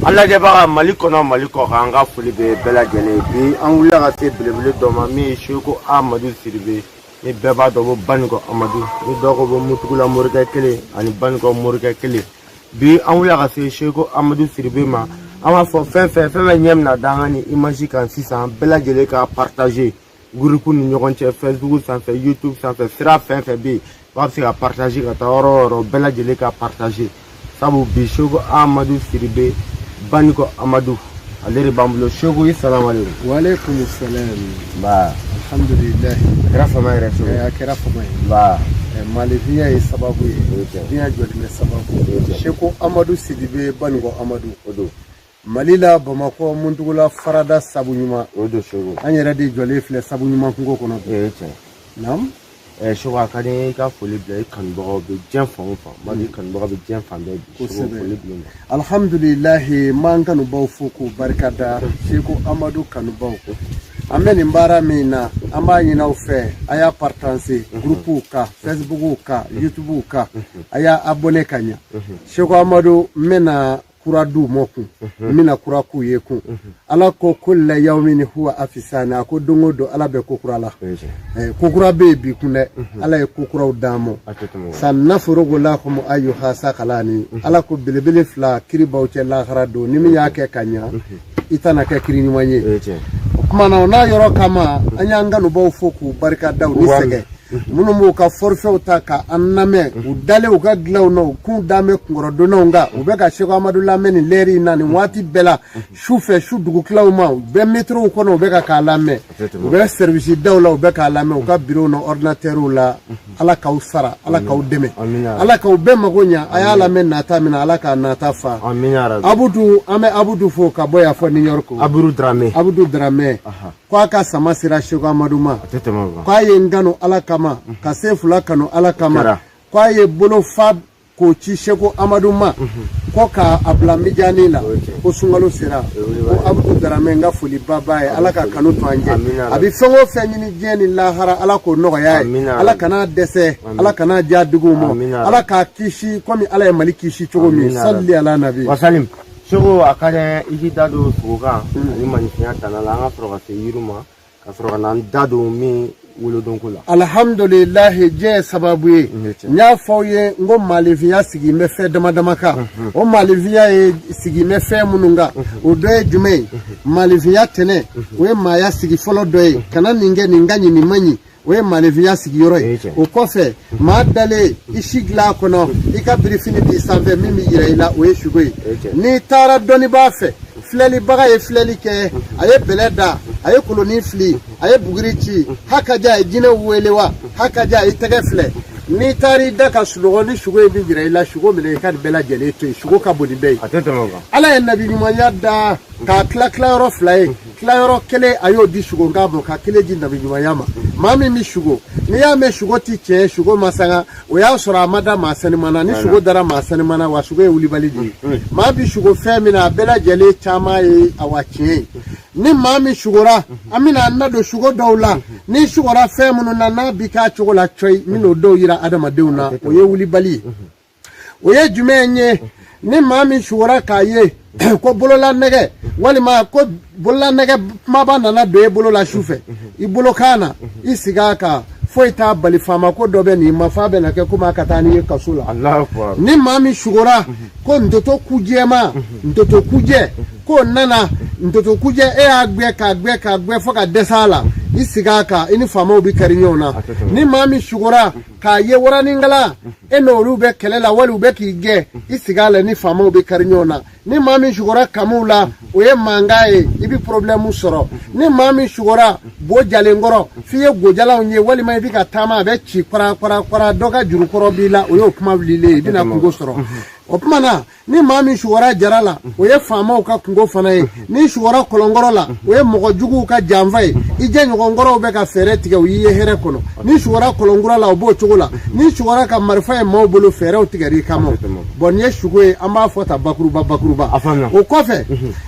An lajɛbaga Mali kɔnɔ, Mali kɔ kan, an ka foli bɛ bɛɛ lajɛlen. Bi an wulila ka se belebele dɔ ma min ye Seko Amadu Sidibe, ni bɛɛ b'a dɔn ko Banikɔ Amadu, ni dɔw ko ko Mutugula morikɛ kelen ani Banikɔ morikɛ kelen. Bi an wulila ka se Seko Amadu Sidibe ma. An b'a fɔ fɛn fɛn fɛn fɛn ɲɛ bɛna da an ka nin image kan sisan, bɛɛ lajɛlen ka partager groupe ni ɲɔgɔn cɛ, Facebook sanfɛ, YouTube sanfɛ, sira fɛn fɛn bɛ yen b'a bɛ se ka partager ka taa yɔrɔ o yɔrɔ, bɛɛ lajɛlen ka partager, sabu bi Seko Amadu Sidibe, Banikɔ Amadu, ale de b'an bolo. Seko, i salamalekum. Waaleykum salam. Nba. Alhamdulilayi. A kɛra fama yɛrɛ, Seko. A kɛra fama ye. Nba. Malifinya ye sababu ye. O ye tiɲɛ. Diɲɛ jɔlen bɛ sababu. O ye tiɲɛ. Seko Amadu Sidibe, Banikɔ Amadu. O don. Mali la, Bamakɔ, Muntugula farada sabu ɲuman. O don, Seko. An yɛrɛ de jɔlen filɛ sabu ɲuman kungo kɔnɔ bi. O ye tiɲɛ. Naam. Seko, a ka di n ye i ka foli bila i kanubagaw bɛ diɲɛ fan o fan. N b'a dɔn i kanubagaw bɛ diɲɛ fan bɛɛ bi. Seko, foli bila u ma. Alhamdulilahi, n b'an kanubaw fo k'u barika da, Seko Amadu kanubaw. An bɛ nin baara min na, an b'a ɲini aw fɛ, a y'a partager groupew kan, Facebookw kan, YouTubew kan, a y'a abonné ka ɲa. Seko Amadu, n bɛna kura d'u ma kun, n bɛna kura k'u ye kun. Ala ko kulla yawmin huwa afisani, a ko don o don Ala bɛ ko kura la. O ye tiɲɛ. Ko kura bɛ yen bi kun dɛ, Ala ye ko kuraw d'an ma. A tɛ tɛmɛ o kan. Sanaforogo lakum ayyuha sakalani, Ala ko belebele fila kiri b'aw cɛ lahara don, ni min y'a kɛ ka ɲa, i tɛna kɛ kiri ɲuman ye. O ye tiɲɛ. O tuma na, o n'a yɔrɔ kama, an y'an kanubaw fo k'u barika da, u ni sɛgɛn minnu b'u ka forfaitw ta ka an lamɛn, u dalen u ka dilanw na, u kun dan bɛ kunkɔrɔdonnaw kan, u bɛ ka Seko Amadu lamɛn nin lɛri in na nin waati bɛɛ la, su fɛ, su dugutilaw ma, u bɛ métrow kɔnɔ, u bɛ ka k'a lamɛn, u bɛ service daw la, u bɛ k'a lamɛn, u ka bureau na, ordinateurw la. Ala k'aw sara, Ala k'aw dɛmɛ, Ala k'aw bɛɛ mago ɲa. A y'a lamɛn nata min na, Ala k'a nata fa. Abudu, an bɛ Abudu fo ka bɔ yan fɔ New York. Abudu Dramɛ. Abudu Dramɛ ko a ka sama sera Seko Amadu ma, k'a ye n kanu Ala kama, ka se fila kanu Ala kama, k'a ye bolo fa k'o ci Seko Amadu ma, ko k'a bila mijani la, ko sunkalo sera. Ko Abudu Daramɛ, n ka foliba b'a ye. Ala ka kanu to an cɛ. A bɛ fɛn o fɛn ɲini diɲɛ ni lahara, Ala k'o nɔgɔya ye, Ala kana dɛsɛ, Ala kana diya duguw ma, Ala k'a kisi komi Ala ye Mali kisi cogo min. Sali ala nabi. Wasalim. Seko, a ka di i k'i da don sogokan ani maninfinya tana la, an ka sɔrɔ ka se yiri ma, ka sɔrɔ ka na an da don min wolodonko la. Alhamdulilahi, diɲɛ ye sababu ye. N y'a fɔ aw ye n ko maalifinya sigi bɛ fɛn dama dama kan. O maalifinya ye sigi bɛ fɛn minnu kan, o dɔ ye jumɛn ye? Maalifinya tɛnɛ, o ye maaya sigi fɔlɔ dɔ ye. Kana nin kɛ, nin ka ɲi, nin man ɲi, o ye maalifinya sigiyɔrɔ ye. O kɔfɛ, maa dalen i si dilan kɔnɔ, i ka birifini b'i sanfɛ, min bɛ yira i la, o ye sugo ye. N'i taara dɔnnibaa fɛ, filɛlibaga ye filɛli kɛ, a ye bɛlɛ da, a ye kolonin fili, a ye buguri ci, hakaja a ye jinɛ wele wa hakaja a ye tɛgɛ filɛ, n'i taara i da ka sunɔgɔ, ni sugo ye min jira i la, sugo minɛ, i ka nin bɛɛ lajɛlen to yen. Sugo ka bon ni bɛɛ ye. Ala ye nabi ɲumanya da k'a tila tilayɔrɔ fila ye. Tilayɔrɔ kelen, a y'o di sugokan ma, ka kelen di nabi ɲumanya ma. Maa min bɛ sugo, n'i y'a mɛn sugo ti tiɲɛ, sugo ma sanga, o y'a sɔrɔ a ma da maa saniman na. Ni sugo dara maa saniman na, wa sugo ye wulibali de ye. Maa bi sugo fɛn min na, a bɛɛ lajɛlen caman ye awa tiɲɛ ye. Ni maa min sugora, an bɛna an da don sugo dɔw la. Ni sugora fɛn minnu na, n'a bi k'a cogo la cɔyi, n bɛn'o dɔw yira adamadenw na, o ye wulibali ye. O ye jumɛn ye? Ni maa min sugora k'a ye ko bololanɛgɛ walima ko bololanɛgɛ kumaba nana don e bolo la su fɛ, i bolo kan na, i sigi a kan, foyi t'a bali, faama ko dɔ bɛ nin ma, f'a bɛna kɛ komi a ka taa n'i ye kaso la. Ni maa min sugora ko ntoto kujɛma, ntoto kujɛ, k'o nana, ntoto kujɛ, e y'a gbɛ k'a gbɛ k'a gbɛ fo ka dɛsɛ a la, i sigi a kan, i ni faamaw bɛ kari ɲɔgɔn na. Ni maa min sugora k'a ye waranikala, e n'olu bɛ kɛlɛ la wali u bɛ k'i gɛn, i sigi a la, ni faamaw bɛ kari ɲɔgɔn na. Ni maa min sugora kamiw la, o ye mankan ye, i bɛ problème sɔrɔ. Ni maa min sugora bo jalen kɔrɔ, f'i ye gojalanw ye, walima i bɛ ka taama, a bɛ ci kɔra kɔra kɔra, dɔ ka juru kɔrɔ b'i la, o y'o kuma wulilen ye, i bɛna kungo sɔrɔ. O tuma na, ni maa min sugora jara la, o ye faamaw ka kungo fana ye. Ni sugora kɔlɔnkɔrɔ la, o ye mɔgɔ juguw ka janfa ye, i jɛɲɔgɔnkɔrɔw bɛ ka fɛɛrɛ tigɛ, u y'i ye hɛrɛ kɔnɔ. Ni sugora kɔlɔnkura la, o b'o cogo la. Ni sugora ka marifa ye maaw bolo, fɛɛrɛw tigɛr'i kama. Bɔn, nin ye sugo ye, an b'a fɔ ta bakuruba bakuruba. O kɔfɛ,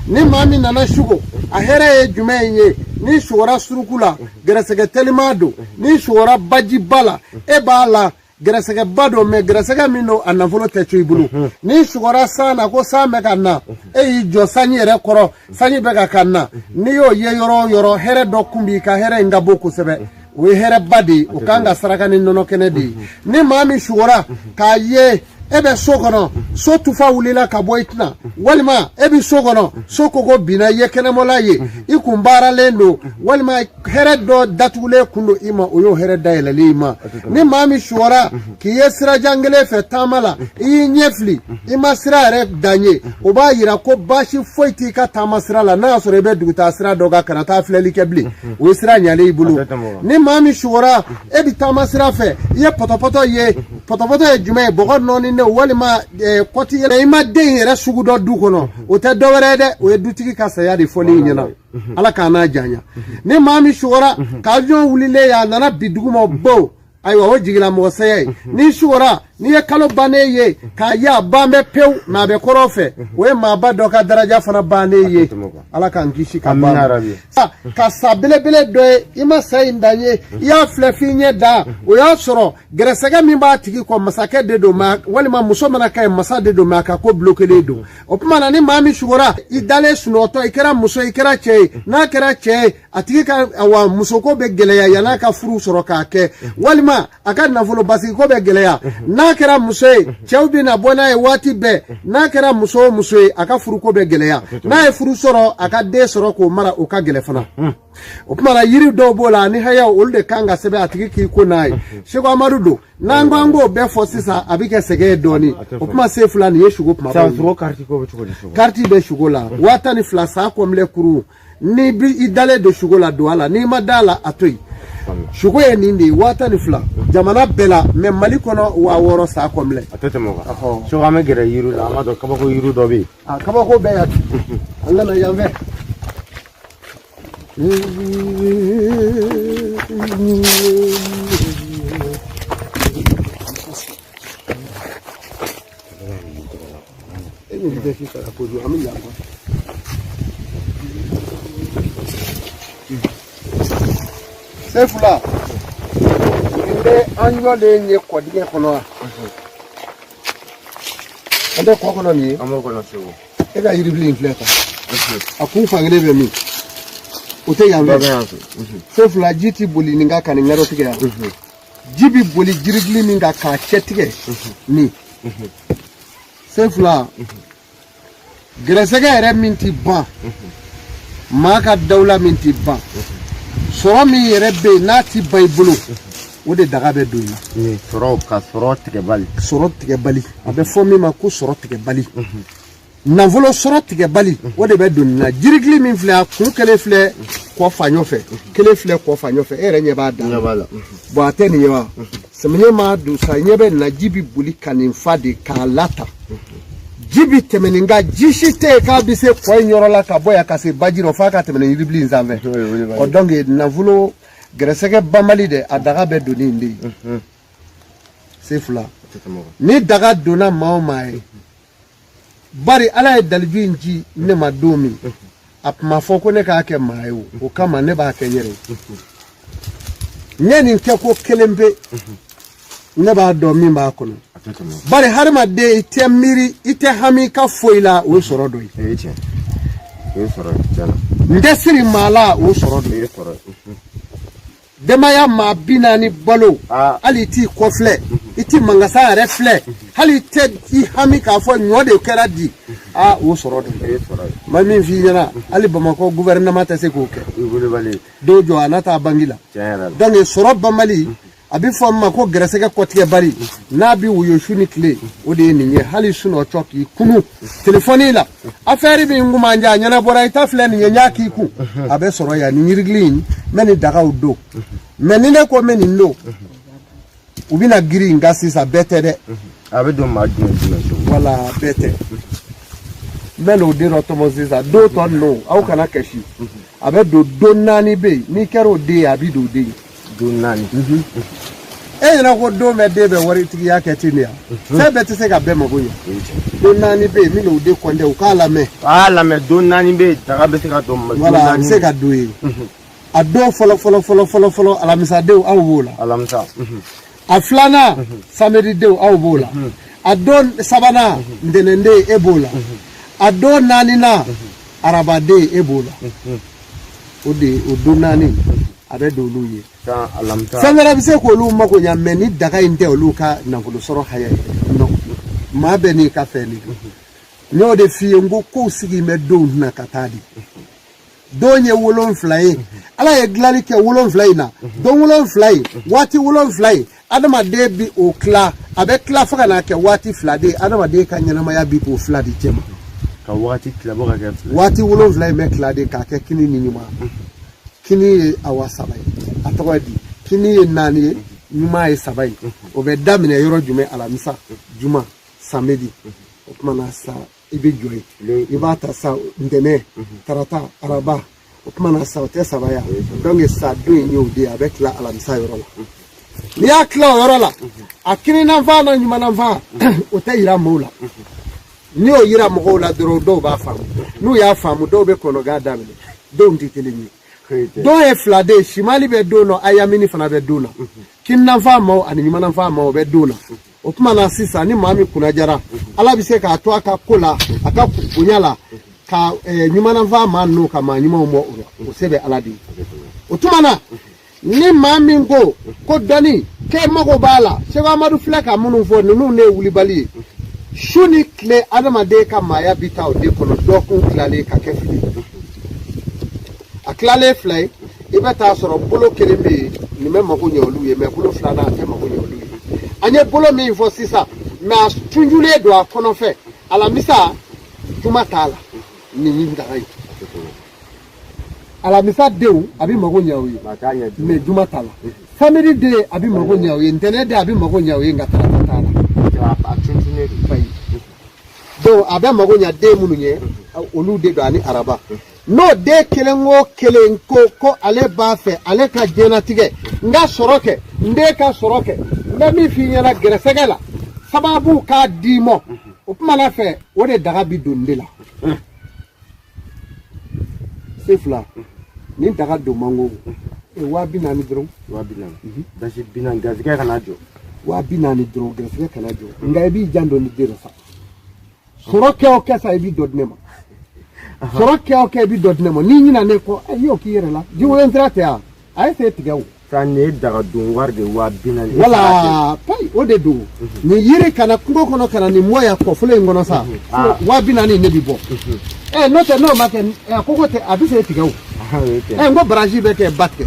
ni maa min nana sugo, a hɛrɛ ye jumɛn ye? Ni sugora suruku la, gɛrɛsɛgɛ teliman don. Ni sugora bajiba la, e b'a la. Gɛrɛsɛgɛba don, mais gɛrɛsɛgɛ min don, a nafolo tɛ to i bolo. N'i sugora san na ko san bɛ ka na, e y'i jɔ sanji yɛrɛ kɔrɔ, sanji bɛ ka na, n'i y'o ye yɔrɔ o yɔrɔ, hɛrɛ dɔ kun b'i ka hɛrɛ in ka bon kosɛbɛ. O ye hɛrɛba de ye, o kan ka saraka ni nɔnɔ kɛnɛ de ye. Ni maa min sugora k'a ye e bɛ so kɔnɔ, so tufa wulila ka bɔ i kunna, walima e bɛ so kɔnɔ, so kogo binna, i ye kɛnɛmɔla ye, i kun baaralen don, walima hɛrɛ dɔ datugulen kun don i ma, o y'o hɛrɛ dayɛlɛlen i ma. Ni maa min sugora k'i ye sirajan kelen fɛ taama la, i y'i ɲɛ fili, i ma sira yɛrɛ dan ye, o b'a yira ko baasi foyi t'i ka taama sira la. N'a y'a sɔrɔ i bɛ dugutaa sira dɔ kan, kana taa filɛli kɛ bilen, o ye sira ɲalen i bolo. Ni maa min sugora e bɛ taama sira fɛ, i ye pɔtɔpɔtɔ ye, pɔtɔpɔtɔ ye jumɛn ye? Bɔgɔ nɔɔninen walima kɔti yɛrɛ, i ma den yɛrɛ sugu dɔn du kɔnɔ, o tɛ dɔwɛrɛ ye dɛ, o ye dutigi ka saya de fɔli ɲɛna. Ala k'a n'a janya. Ni maa min sugora k'avion wulilen ye, a nana bi duguma bo, ayiwa, o jigila mɔgɔ saya ye. N'i sugora, n'i ye kalo bannen ye k'a ye a ban bɛ pewu, mais a bɛ kɔrɔn fɛ, o ye maaba dɔ ka daraja fana bannen ye. Ala k'an kisi ka ban ka sa belebele dɔ ye, i ma sa in dan ye, i y'a filɛ f'i ɲɛ da, o y'a sɔrɔ gɛrɛsɛgɛ min b'a tigi kɔ, masakɛ de don, walima muso mana kɛ ye, masa de don, mais a ka ko bulokelen don. O tuma na, ni maa min sugora i dalen sunɔgɔtɔ, i kɛra muso, i kɛra cɛ ye, n'a kɛra cɛ ye, a tigi ka awa musoko bɛ gɛlɛya yann'a ka furu sɔrɔ k'a kɛ, walima a ka nafolo basigiko bɛ gɛlɛya. N'a kɛra muso ye, cɛw bɛ na bɔ n'a ye waati bɛɛ. N'a kɛra muso o muso ye, a ka furuko bɛ gɛlɛya. N'a ye furu sɔrɔ, a ka den sɔrɔ k'o mara, o ka gɛlɛn fana. O tuma na, yiri dɔw b'o la ani hayaw, olu de kan ka sɛbɛn a tigi k'i ko n'a ye. Seko Amadu don. N'an ko an k'o bɛɛ fɔ sisan, a bɛ kɛ sɛgɛn ye dɔɔnin. O kuma se fila nin ye sugo kuma. Kariti bɛ sugo la 12,000 san kɔnbilɛ kuru. N'i bi i dalen don sugo la, don a la. N'i ma da a la, a to yen. Sugo ye nin de ye, 12,000 jamana bɛɛ la, mais Mali kɔnɔ 6000 san kɔnbilɛ. A tɛ tɛmɛ o kan. Seko, an bɛ gɛrɛ yiri la, an b'a dɔn kabako yiri dɔ bɛ yen. A kabako bɛɛ yan, an ka na yan fɛ. E nin bɛ sisan ka kojugu, an bɛ yan kɔ. Sefula, nin bɛ an jɔlen ye kɔdingɛ kɔnɔ wa? An tɛ kɔ kɔnɔ nin ye. An b'o kɔnɔ Segu. E ka yiribili in filɛ tan, a kun fankelen bɛ min? O tɛ yan fɛ. Sefula, ji ti boli nin kan ka nin ŋɛrɛ tigɛ yan. Ji bi boli jiribili min kan k'a cɛ tigɛ nin. Sefula, gɛrɛsɛgɛ yɛrɛ min ti ban, maa ka dawula min ti ban, sɔrɔ min yɛrɛ bɛ yen n'a ti ban i bolo, o de daga bɛ don i la. Sɔrɔ ka sɔrɔ tigɛbali. Sɔrɔ tigɛbali, a bɛ fɔ min ma ko sɔrɔ tigɛbali, nafolo sɔrɔ tigɛbali, o de bɛ don nin na. Jirikili min filɛ, a kun kelen filɛ kɔ fan ɲɔfɛ, kelen filɛ kɔ fan ɲɔfɛ, e yɛrɛ ɲɛ b'a da bɔn, a tɛ nin ye wa? Samiyɛ ma don sa, ɲɛ bɛ nin na, ji bɛ boli ka nin fa de k'a lata. Ji bi tɛmɛ nin kan, ji si tɛ yen k'a bɛ se kɔ in yɔrɔ la ka bɔ yan ka se baji rɔ f'a ka tɛmɛ nin yiribili in sanfɛ. Ɔ donc nafolo gɛrɛsɛgɛ banbali dɛ, a daga bɛ don nin de ye. Sefula, ni daga donna maa o maa ye, bari Ala ye daliju in ci ne ma don min, a tun ma fɔ ko ne k'a kɛ maa ye, o o kama ne b'a kɛ n yɛrɛ ye. N ye nin kɛ ko kelen pe, ne b'a dɔn min b'a kɔnɔ. Bari hadamaden, i tɛ miiri, i tɛ hami i ka foyi la, o ye sɔrɔ dɔ ye. N tɛ siri maa la, o ye sɔrɔ dɔ ye. Denbaya maa 40 balo, hali i t'i kɔ filɛ, i t'i mangasa yɛrɛ filɛ, hali i tɛ i hami k'a fɔ ɲɔ de kɛra di, aa, o sɔrɔ dɔ ye. N bɛ min f'i ɲɛna, hali Bamakɔ gouvernement tɛ se k'o kɛ. Dɔw jɔ a n'a taa banki la. Donc sɔrɔ banbali, a bɛ fɔ min ma ko gɛrɛsɛgɛ kɔtigɛbali, n'a bɛ woyo su ni tile, o de ye nin ye. Hali sunɔgɔtɔ k'i kunu telefɔni la, affaire min kun b'an jɛ, a ɲɛnabɔra, i ta filɛ nin ye, n y'a k'i kun, a bɛ sɔrɔ yan. Nin yirigili in, n bɛ nin dagaw don, mais ni ne ko n bɛ nin don, u bɛna girin n kan sisan. Bɛɛ tɛ dɛ. A bɛ don maa jumɛn jumɛn cogo? Wala bɛɛ tɛ. N bɛ n'o den dɔ tɔmɔ sisan. Don tɔ ninnu, aw kana kasi. A bɛ don don naani bɛ yen, n'i kɛra o den ye, a bɛ don o den ye. Don naani. E ɲɛna ko don bɛɛ den bɛ waritigiya kɛ ten de yan? Fɛn bɛɛ tɛ se ka bɛɛ mago ɲɛ. Don naani bɛ yen, n bɛ n'o de kɔntɛ, u k'a lamɛn. A lamɛn, don naani bɛ yen, daga bɛ se ka don. Wala, a bɛ se ka don yen. A don fɔlɔ fɔlɔ fɔlɔ fɔlɔ fɔlɔ, alamisadenw, aw b'o la. Alamisa. A filanan, samedi denw, aw b'o la. A don sabanan, ntɛnɛnden, e b'o la. A don naaninan, arabaden, e b'o la. O de o don naani a bɛ don olu ye. Fɛn wɛrɛ bɛ se k'olu mako ɲa, mɛ ni daga in tɛ olu ka nafolo sɔrɔ haya ye. Non, maa bɛɛ n'i ka fɛn de don. N y'o de f'i ye, n ko kow sigi bɛ donw na ka taa di. Don ye 7 ye. Ala ye dilanli kɛ 7 in na. Don 7 ye, waati 7 ye. Adamaden bi o tila, a bɛ tila fo ka n'a kɛ waati 2 de ye. Adamaden ka ɲɛnamaya bi k'o 2 de cɛ ma. Ka waati tila bɔ ka kɛ 2. Waati 7 in bɛ tila de k'a kɛ kini ni ɲuman. Kini ye awa 3 ye, a tɔgɔ ye di. Kini ye 4 ye, ɲuman ye 3 ye. O bɛ daminɛ yɔrɔ jumɛn? Alamisa, juma, samedi. O tuma na sa, i bɛ jɔ yen, i b'a ta sa ntɛnɛn, tarata, araba. O tuma na sa, o tɛ 3 ya. Donc sa don in y'o de ye, a bɛ tila alamisa yɔrɔ la. N'i y'a tila o yɔrɔ la, a kininanfan n'a ɲumananfan, o tɛ yira maaw la. N'i y'o yira mɔgɔw la dɔrɔn, dɔw b'a faamu. N'u y'a faamu, dɔw bɛ kɔnɔgan daminɛ. Dɔw tɛ kelen ye. Don ye 2 de ye. Simali bɛ don na, ayamini fana bɛ don na. Kininanfan maaw ani ɲumananfan maaw bɛ don na. O tuma na sisan, ni maa min kunna jara, Ala bɛ se k'a to a ka ko la, a ka bonya la, ka ɲumananfan maa ninnu ka maa ɲumanw bɔ o la. O se bɛ Ala de ye. O tuma na, ni maa min ko ko dɔnni k'e mago b'a la, Seko Amadu filɛ ka minnu fɔ, ninnu de ye wulibali ye. Su ni tile, adamaden ka maaya bi taa o de kɔnɔ. Dɔgɔkun tilalen ka kɛ 2 ye, a tilalen 2 ye, i bɛ taa sɔrɔ bolo kelen bɛ yen, nin bɛ mago ɲɛ olu ye, mɛ bolo filanan a tɛ mago ɲɛ olu ye. An ye bolo min fɔ sisan, mɛ a tunjulen don a kɔnɔfɛ. Alamisa, juma t'a la. Nin ye daga ye. Alamisa denw, a bɛ mago ɲɛ o ye, mɛ juma t'a la. Samedi den, a bɛ mago ɲɛ o ye. Ntɛnɛn den, a bɛ mago ɲɛ o ye, nka tarata t'a la. Donc a bɛ mago ɲɛ den minnu ye, olu de don, ani araba. N'o den kelen o kelen ko ko ale b'a fɛ ale ka diɲɛlatigɛ, n ka sɔrɔ kɛ, n den ka sɔrɔ kɛ, n bɛ min f'i ɲɛna gɛrɛsɛgɛ la, sababu k'a d'i ma. O tuma na fɛ, o de daga bi don de la. Se fila nin daga don man go 40 000 dɔrɔn. 40 000, basi 40, garisɛgɛ kana jɔ. 40 000 dɔrɔn, garisɛgɛ kana jɔ. Nka i b'i janto ni den dɔ sa. Sɔrɔ kɛ o kɛ sa, i b'i dɔ di ne ma. Sɔrɔ kɛ o kɛ, i b'i dɔ di ne ma. N'i ɲinɛ ne kɔ, i y'o k'i yɛrɛ la. Jiwolen sira tɛ yan, a ye se tigɛ o. Sa nin ye daga don wari de 40 000. Wala payi, o de don. Nin yiri kana kungo kɔnɔ ka na nin mɔ yan kɔfolo in kɔnɔ sa, 40 000 ne bi bɔ. N'o tɛ, n'o ma kɛ, koko tɛ, a bɛ se tigɛ o. N ko baraji bɛ kɛ ba tigɛ.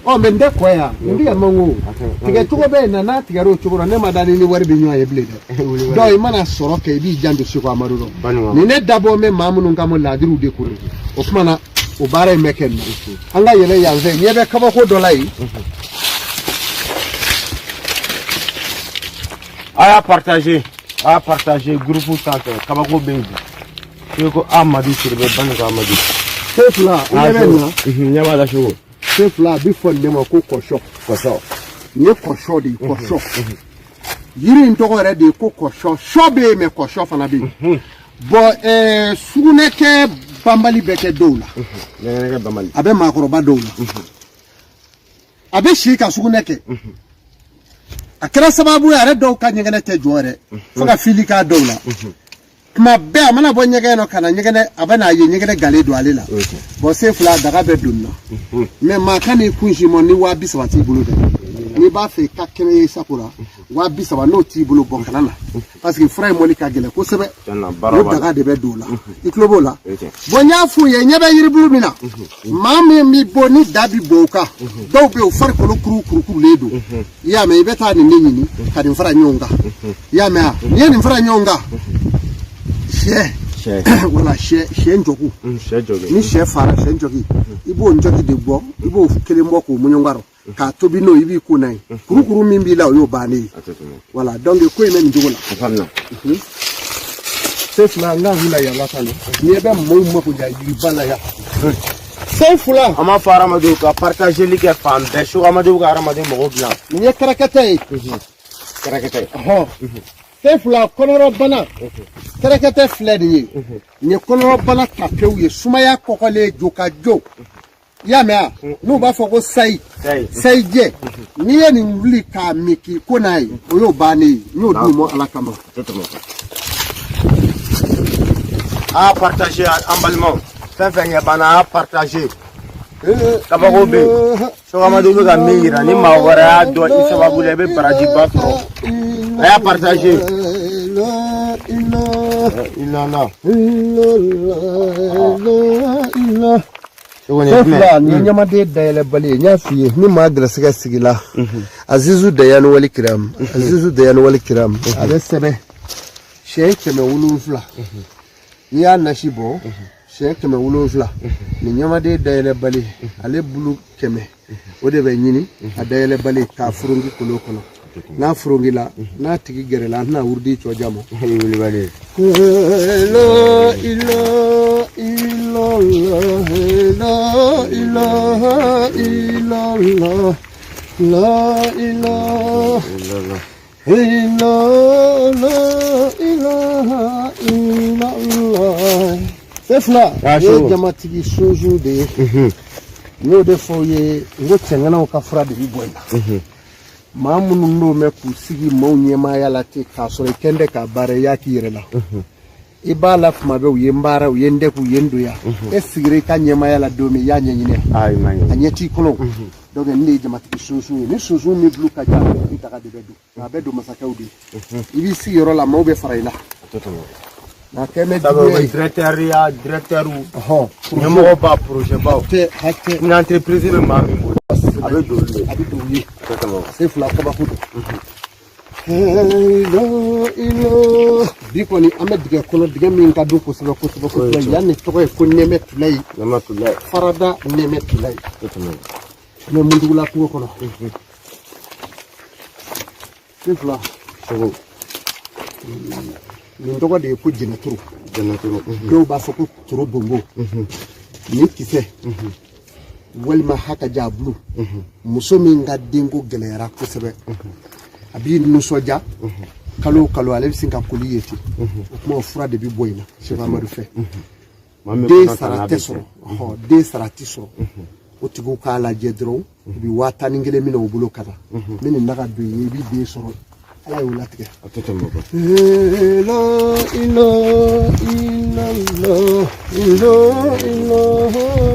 Ɔ mɛ n tɛ kɔ yan, n tigɛ man go. Tigɛ cogo bɛ yen na, n'a tigɛra o cogo la, ne ma da ni wari bɛ ɲɔgɔn ye bilen dɛ. Donc i mana sɔrɔ kɛ, i b'i janto Seko Amadu dɔn. Nin ne dabɔ bɛ maa minnu kama, laadiriw de ko don. O tuma na, o baara in bɛ kɛ nin na. An ka yɛlɛ yan fɛ, ɲɛ bɛ kabako dɔ la yen. A y'a partager, a y'a partager groupe sanfɛ. Kabako bɛ yen bi. Seko Amadu Sidibe, Banikɔ Amadu. Se fila, i ɲɛ bɛ nin na. Ɲɛ b'a la Seko. Se fila, a bɛ fɔ nin de ma ko kɔsɔ. Kɔsɔ. Nin ye kɔsɔ de ye, kɔsɔ. Yiri in tɔgɔ yɛrɛ de ye ko kɔsɔ. Sɔ bɛ yen, mɛ kɔsɔ fana bɛ yen. Bɔn sugunɛkɛ banbali bɛ kɛ dɔw la. Ɲɛgɛnɛkɛ banbali. A bɛ maakɔrɔba dɔw la. A bɛ si ka sugunɛ kɛ. A kɛra sababu ye a yɛrɛ dɔw ka ɲɛgɛnɛ tɛ jɔ yɛrɛ. Fo ka fili k'a dɔw la. Tuma bɛɛ a mana bɔ ɲɛgɛn nɔ ka na ɲɛgɛnɛ, a bɛ n'a ye ɲɛgɛnɛ galen don ale la. Bɔn se fila, daga bɛ don na. Mɛ maa ka n'i kun si mɔ ni 30 000 t'i bolo dɛ. N'i b'a fɛ i ka kɛnɛ ye sako la, 30 000 n'o t'i bolo, bɔn kana na. Parce que fura in mɔli ka gɛlɛn kosɛbɛ. O daga de bɛ don o la. I tulo b'o la. Bɔn n y'a f'u ye, ɲɛ bɛ yiribulu min na. Maa min bɛ bɔ ni da bi bɔ o kan. Dɔw bɛ yen, u farikolo kuru kurukurulen don. I y'a mɛn, i bɛ taa nin de ɲini ka nin fara ɲɔgɔn kan. I y'a mɛn wa? N'i ye nin fara ɲɔgɔn kan, sɛ. Wala sɛ, sɛ njɔgu. Ni sɛ fara, sɛ njɔgi, i b'o njɔgi de bɔ, i b'o kelen bɔ k'o muɲunkɔrɔ k'a tobi n'o, i b'i ko n'a ye. Kurukuru min b'i la, o y'o bannen ye. Wala donc ko in bɛ nin cogo la. Se fila, n ka wula yala tan n'i bɛ mɔɔw mako ja yiriba la yan. Se fila. An b'a fɔ hadamadenw ka partageli kɛ fan bɛɛ. Seko Amadu ka hadamaden mɔgɔw dilan. Nin ye kɛrɛkɛtɛ ye. Kɛrɛkɛtɛ. Se fila, kɔnɔrɔbana. Kɛrɛkɛtɛ filɛ nin ye. Nin ye kɔnɔrɔbana ta pewu ye. Sumaya kɔkɔlen jo ka jo. I y'a mɛn wa? N'u b'a fɔ ko sayi, sayijɛ, n'i ye nin wuli k'a min k'i ko n'a ye, o y'o bannen ye. N y'o d'u ma Ala kama. A partage, an balimaw, fɛn fɛn ɲɛ banna, a partage. Kabako bɛ yen. Sɔgɔmadu bɛ ka min yira, ni maa wɛrɛ y'a dɔn i sababu la, i bɛ barajiba sɔrɔ. A y'a partage. Ilala. Fɛn fila nin ye ɲamaden dayɛlɛbali ye. N y'a f'i ye, ni maa gɛrɛsɛgɛ sigila, azizu dayani wali kiram, azizu dayani wali kiram, a bɛ sɛbɛn siɲɛ 700. N'i y'a nasi bɔ siɲɛ 700, nin ɲamaden dayɛlɛbali, ale bulu 100, o de bɛ ɲini a dayɛlɛbali k'a furungi kolon kɔnɔ. N'a furungila, n'a tigi gɛrɛla, an tɛna wurudi cɔ jama. Wulibali. La ilaha illallah, la ilaha illallah, la ilaha illallah, la ilaha illallah. Fɛn fila ye jamatigi sunsun de ye. N y'o de fɔ aw ye, n ko cɛŋanaw ka fura de bɛ bɔ i la. Maa minnu n'o mɛn k'u sigi maaw ɲɛmaaya la ten, k'a sɔrɔ i kɛn tɛ k'a baara, i y'a k'i yɛrɛ la, i b'a la tuma bɛɛ, u ye n baara, u ye n dɛkun, u ye n donya. E sigira i ka ɲɛmaaya la don min, i y'a ɲɛɲini, a ɲɛ t'i kɔnɔ. Donc nin de ye jamatigi sunsun ye. Ni sunsun min bulu ka jan, i daga de bɛ don, nka a bɛ don masakɛw de ye. I b'i sigi yɔrɔ la, maaw bɛ fara i la. Nka kɛ mɛ juguya ye. Directeur ya, directeur, ɲɛmɔgɔ ba, projet baw. Tɛ hakɛ. Ni entreprise bɛ maa min bolo, a bɛ don olu de. A bɛ don u ye. Se fila kabako don. Bi kɔni, an bɛ dingɛ kɔnɔ, dingɛ min ka dun kosɛbɛ kosɛbɛ kosɛbɛ. Yan nin tɔgɔ ye ko nɛmɛ tulayi. Nɛmɛ tulayi. Farada nɛmɛ tulayi. An bɛ Mundugula kungo kɔnɔ. Se fila. Nin tɔgɔ de ye ko jɛnɛtoro. Jɛnɛtoro. Dɔw b'a fɔ ko toro bonbo. Nin kisɛ walima hakaja bulu, muso min ka denko gɛlɛyara kosɛbɛ, a b'i nisɔndiya kalo o kalo, ale bɛ sin ka koli ye ten. O tuma, o fura de bɛ bɔ in na Sɛki Amadu fɛ. Den sara tɛ sɔrɔ, den sara tɛ sɔrɔ, o tigiw k'a lajɛ dɔrɔn, u bɛ 11,000 minɛ u bolo ka na. N bɛ nin naga don i ye, i bɛ den sɔrɔ. Ala y'o latigɛ. La ilaha illallah, la ilaha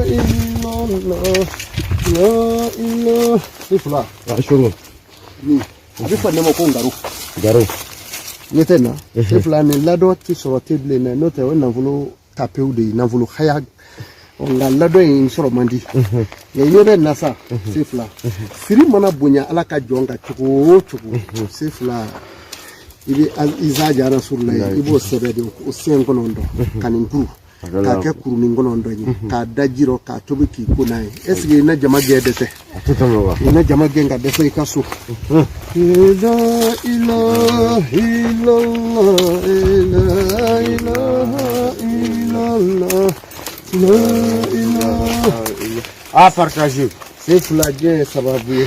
illallah, la ilaha. Ni fila. Ni a bɛ fɔ ne ma ko ngaro. Garo. Ɲɛ tɛ na se fila, nin ladɔn tɛ sɔrɔ ten bilen dɛ, n'o tɛ o ye nafolo tapew de ye, nafolo haya. Nka ladɔn in sɔrɔ man di. Nka i ɲɛ bɛ na sa, se fila, siri mana bonya Ala ka jɔn kan cogo o cogo, se fila, i bɛ izaja rasulula ye, i b'o sɛbɛn de, o sen 9, ka nin kuru k'a kɛ kurunin 9 ye, k'a da ji rɔ, k'a tobi k'i ko n'a ye. Est ce que i na jama gɛn dɛsɛ? I na jama gɛn ka dɛsɛ i ka so. La ilaha illallah, la ilaha illallah, la ilaha. A partage. Se fila, diɲɛ ye sababu ye.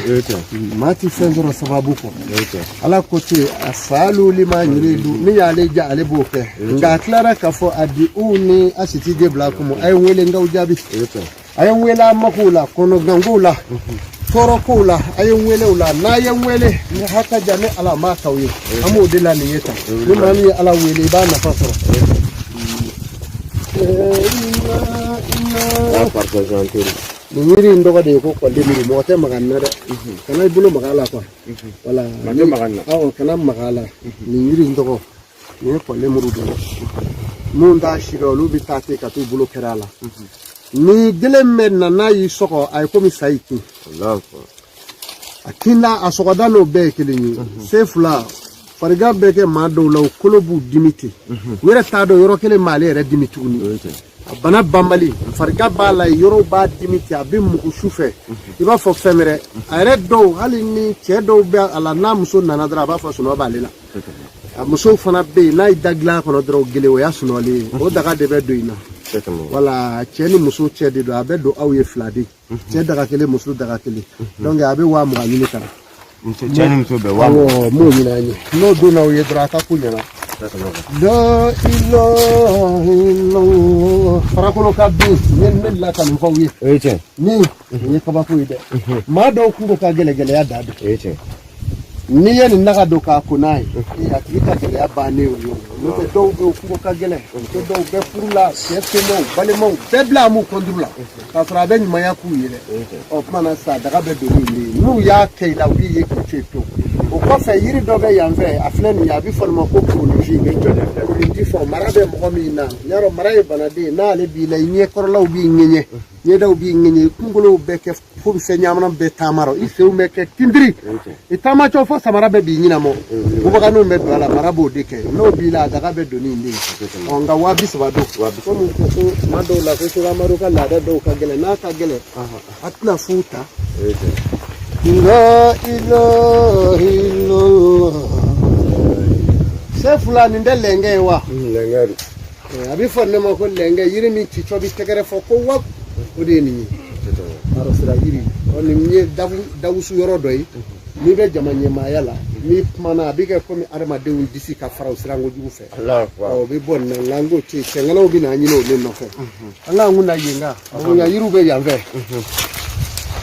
Maa ti fɛn sɔrɔ sababu kɔ. Ala ko ten, a faalu lima yuridu, min y'ale ja, ale b'o kɛ. Nka a tilara k'a fɔ a di u ni a si ti de bila kumu. A ye n wele, n k'aw jaabi. A ye n wele a makow la, kɔnɔgankow la, tɔɔrɔkow la, a ye n wele o la. N'a ye n wele ni haka ja, ne Ala m'a k'aw ye. An b'o de la nin ye tan. Ni maa min ye Ala wele, i b'a nafa sɔrɔ. A partage an teri. Nin yiri in tɔgɔ de ye ko kɔlemuru. Mɔgɔ tɛ maga nin na dɛ, kana i bolo maga a la quoi. Wala. Ma tɛ maga nin na. Awɔ, kana maga a la. Nin yiri in tɔgɔ nin ye kɔlemuru de ye. Minnu t'a si dɔn, olu bɛ taa ten ka t'u bolo kɛrɛ a la. Ni gelen bɛ na, n'a y'i sɔgɔ, a ye komi sa y'i kin. A kinda, a sɔgɔda n'o bɛɛ ye kelen ye. Se fila, farigan bɛ kɛ maa dɔw la, u kolo b'u dimi ten, u yɛrɛ t'a dɔn yɔrɔ kelen m'ale yɛrɛ dimi tuguni. A bana banbali, farigan b'a la, yɔrɔw b'a dimi ten, a bɛ mugu su fɛ, i b'a fɔ fɛn wɛrɛ. A yɛrɛ dɔw, hali ni cɛ dɔw bɛ a la, n'a muso nana dɔrɔn, a b'a fɔ sunɔgɔ b'ale la. A musow fana bɛ yen, n'a ye da dilan kɔnɔ dɔrɔn, gele, o y'a sunɔgɔlen ye. O daga de bɛ don in na. Wala, cɛ ni muso cɛ de don, a bɛ don aw ye fila de, cɛ daga kelen, muso daga kelen. Donc a bɛ 20,000 ɲini ka na. Muso, cɛ ni muso bɛɛ 20,000. Awɔ, n b'o ɲini an ye. N'o donna aw ye dɔrɔn, a ka ko ɲɛna. La ilaha illallah. Farakolo ka bin ne ne la ka nin fɔ aw ye. O ye tiɲɛ. Nin ye kabako ye dɛ. Maa dɔw kunko ka gɛlɛn, gɛlɛya da don. O ye tiɲɛ. N'i ye nin naga don k'a ko n'a ye, a tigi ka gɛlɛya bannen o ye. N'o tɛ, dɔw bɛ yen, kunko ka gɛlɛn. Muso dɔw bɛ furu la, cɛ somɔgɔw, balimaw bɛɛ bila a m'u kɔnturu la k'a sɔrɔ a bɛ ɲumanya k'u ye dɛ. Ɔ tuma na sa, daga bɛ don min de ye, n'u y'a kɛ i la, u b'i ye k'i to yen pewu. O kɔfɛ, yiri dɔ bɛ yan fɛ, a filɛ nin ye, a bɛ fɔ nin ma ko kurunifin. Kurunifin fɔ mara bɛ mɔgɔ min na, yarɔ mara ye banaden ye, n'ale b'i la, i ɲɛkɔrɔlaw b'i ŋɛɲɛ, ɲɛdaw b'i ŋɛɲɛ, i kunkolow bɛ kɛ komi fɛn ɲamana bɛ taama rɔ, i senw bɛ kɛ tindiri, i taamatɔ fo samara bɛ b'i ɲinamɔ, bubaganinw bɛ don a la. Mara b'o de kɛ. N'o b'i la, a daga bɛ don nin de ye. Ɔ nka 30 000 don. Komi ko tuma dɔw la ko Seko Amadu ka laada dɔw ka gɛlɛn, n'a ka gɛlɛn, a tɛna fu ta. La ilaha illallah. Sefula, nin tɛ lɛnkɛ ye wa? Lɛnkɛ don. A bɛ fɔ ne ma ko lɛnkɛ, yiri min cicɔ bɛ tɛgɛrɛ fɔ ko wa, o de ye nin ye, arɔsira yiri. Ɔ nin ye dawusu yɔrɔ dɔ ye. N'i bɛ jama ɲɛmaaya la, n'i kumana, a bɛ kɛ komi adamadenw disi ka fara o siran kojugu fɛ. Ɔ o bɛ bɔ nin na, nka n k'o to yen, cɛŋanaw bɛ n'a ɲini o de nɔfɛ. An k'an kun da yen kan, bonya yiriw bɛ yan fɛ.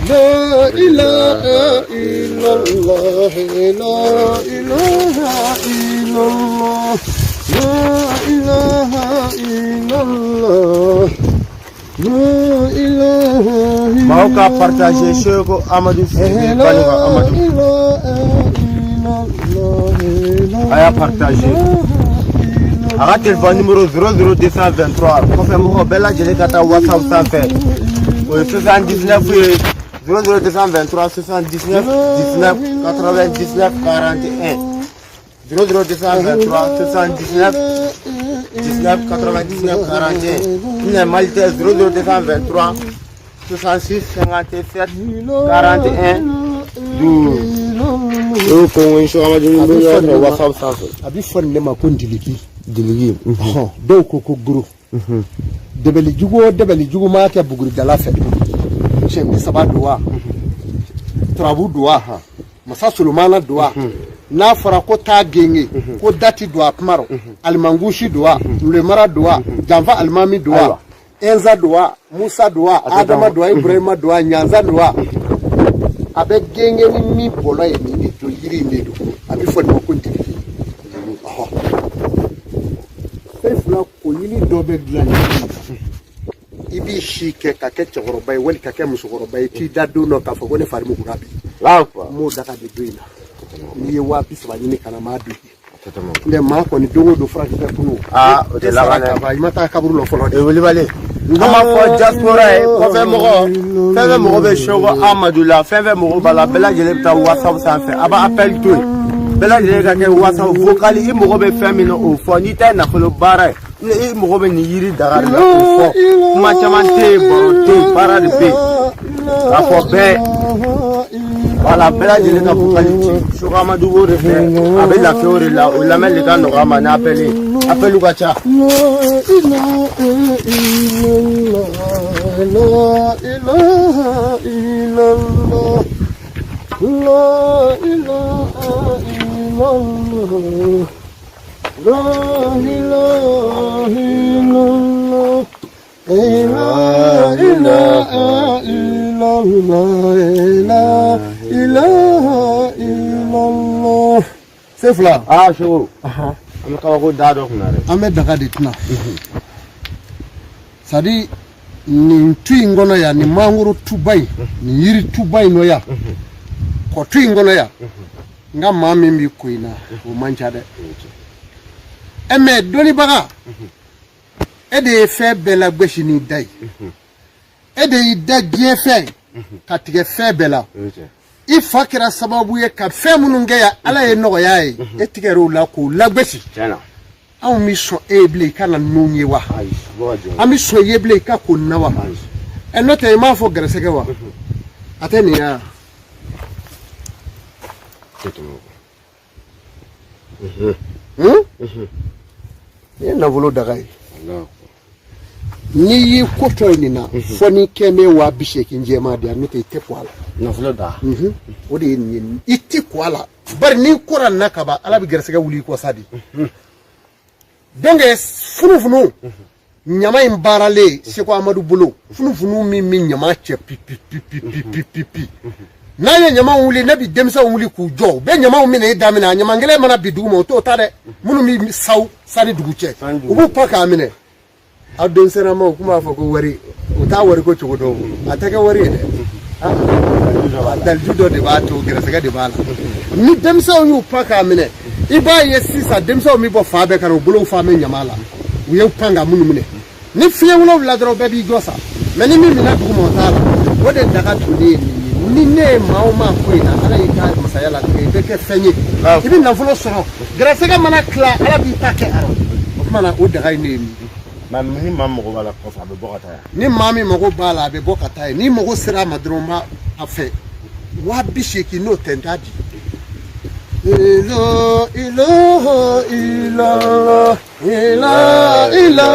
La ilaha illallah, la ilaha illallah, la ilaha illallah, la ilaha. Maaw ka partager Seko Amadu Sidibe, Banika Amadu. A y'a partager. A ka téléphone numéro 00223, kɔfɛ mɔgɔw bɛɛ lajɛlen ka taa WhatsApp sanfɛ. O ye 79 ye, 00223 79 19 99 41, 00223 79 19 99 41. Une Malitel 00223 66 57 41 12. O ko Seko Amadu bɛ ɲɔgɔn sɔrɔ WhatsApp sanfɛ. A bɛ fɔ nin de ma ko ndiliki. Diligi. Ɔhɔn, dɔw ko ko goro dɛbɛli jugu o dɛbɛli jugu m'a kɛ buguridala fɛ, siɲɛ 30 don wa, turabu don wa, masa Solomana don wa, n'a fɔra ko taa genge, ko dati don a kuma rɔ, alimangusi don wa, lemara don wa, janfa alimami don wa, Ɛnza don wa, Musa don wa, Adama don wa, Ibrahima don wa, Ɲanza don wa, a bɛ genge ni min bɔlɔ ye, nin de don, yiri in de don. A bɛ fɔ nin ma ko ntiliki. Ɔhɔ, fɛn fila ko yiri dɔ bɛ dilan nin i b'i si kɛ ka kɛ cɛkɔrɔba ye wali ka kɛ musokɔrɔba ye, t'i da don dɔ k'a fɔ ko ne fari mugura bi. N b'o daga de don in na. N'i ye 30 000 ɲini ka na, n b'a don i ye. N tɛ maa kɔni, don o don furakisɛ kunu. Aa, o tɛ laban dɛ. I ma taa kaburu lɔ fɔlɔ dɛ. O wulibali. An b'a fɔ diaspora ye, kɔfɛ mɔgɔ, fɛn fɛn mɔgɔ bɛ Seko Amadu la, fɛn fɛn mɔgɔ b'a la, bɛɛ lajɛlen bɛ taa WhatsApp sanfɛ. A b'a appel to yen. Bɛɛ lajɛlen ka kɛ WhatsApp vocal, i mago bɛ fɛn min na, o fɔ. N'i ta ye nafolo baara ye, ni i mago bɛ nin yiri daga de la, o fɔ. Kuma caman tɛ yen, baro tɛ yen, baara de bɛ yen. K'a fɔ bɛɛ, wala bɛɛ lajɛlen ka vocal ci. Seko Amadu b'o de fɛ, a bɛ lafiya o de la, o lamɛnli de ka nɔgɔ a ma ni appel ye. Appel ka ca. La ilaha illallah, la ilaha illallah, la ilaha illallah, la ilaha illallah, la ilaha illallah, la ilaha illallah. Sefula. Aa Seko, an bɛ kabako da dɔ kunna dɛ. An bɛ daga de tɛna, c'est-à-dire nin tu in kɔnɔ yan, nin mangoro tuba in, nin yiri tuba in nɔ yan, kɔ tu in kɔnɔ yan, n ka maa min bɛ ko in na, o man ca dɛ. Ɛ mɛ dɔnnibaga, e de ye fɛn bɛɛ lagosi n'i da ye, e de y'i da diɲɛ fɛn ka tigɛ fɛn bɛɛ la. I fa kɛra sababu ye ka fɛn minnu kɛ yan, Ala ye nɔgɔya ye, e tigɛr'o la k'o lagosi. Anw bɛ sɔn e ye bilen i ka na ninnu ye wa? An bɛ sɔn i ye bilen i ka ko na wa? Ɛ n'o tɛ, i m'a fɔ gɛrɛsɛgɛ wa, a tɛ nin ye wa? Nin ye nafolo daga ye. N'i y'i ko tɔ ye nin na, fɔ n'i kɛ bɛ 80 000 jɛman di yan, n'o tɛ i tɛ ko a la. Nafolo da. O de ye nin ye, i tɛ ko a la, bari n'i kora nin na ka ban, Ala bɛ gɛrɛsɛgɛ wuli i kɔ sa de. Donc funufunu ɲama in baaralen Seko Amadu bolo, funufunu min bɛ ɲama cɛ pi pi pi pi pi pi pi pi, n'a ye ɲamaw wuli, ne bi denmisɛnw wuli k'u jɔ, u bɛ ɲamaw minɛ i daminɛ, a ɲama kelen mana bin duguma, o t'o ta dɛ. Minnu bɛ saw sani dugu cɛ, u b'u pan k'a minɛ. Aw denmisɛnnamaw kun b'a fɔ ko wari, u t'a wari ko cogo dɔn, a tɛ kɛ wari ye dɛ. Daliju dɔ de b'a to, gɛrɛsɛgɛ de b'a la. Ni denmisɛnw y'u pan k'a minɛ, i b'a ye sisan denmisɛnw bɛ bɔ fan bɛɛ ka na, u bolow fa bɛ ɲama la, u ye pan ka minnu minɛ. Ni fiɲɛ wolonwula dɔrɔn, bɛɛ b'i jɔ sa. Mais ni min minɛ duguma, o t'a la. O de daga donnen ye nin ye. Ni ne ye maa o maa ko in na, Ala y'i ka masaya latigɛ, i bɛ kɛ fɛn ye, i bɛ nafolo sɔrɔ, gɛrɛsɛgɛ mana tila, Ala b'i ta kɛ a rɔ. O tuma na, o daga in de ye nin ye. Ni maa mago b'a la kɔfɛ, a bɛ bɔ ka taa yan. Ni maa min mago b'a la, a bɛ bɔ ka taa yen. N'i mago sera a ma dɔrɔn, n b'a a fɛ 80 000, n'o tɛ n t'a di. Ilo ilo ilala ila ila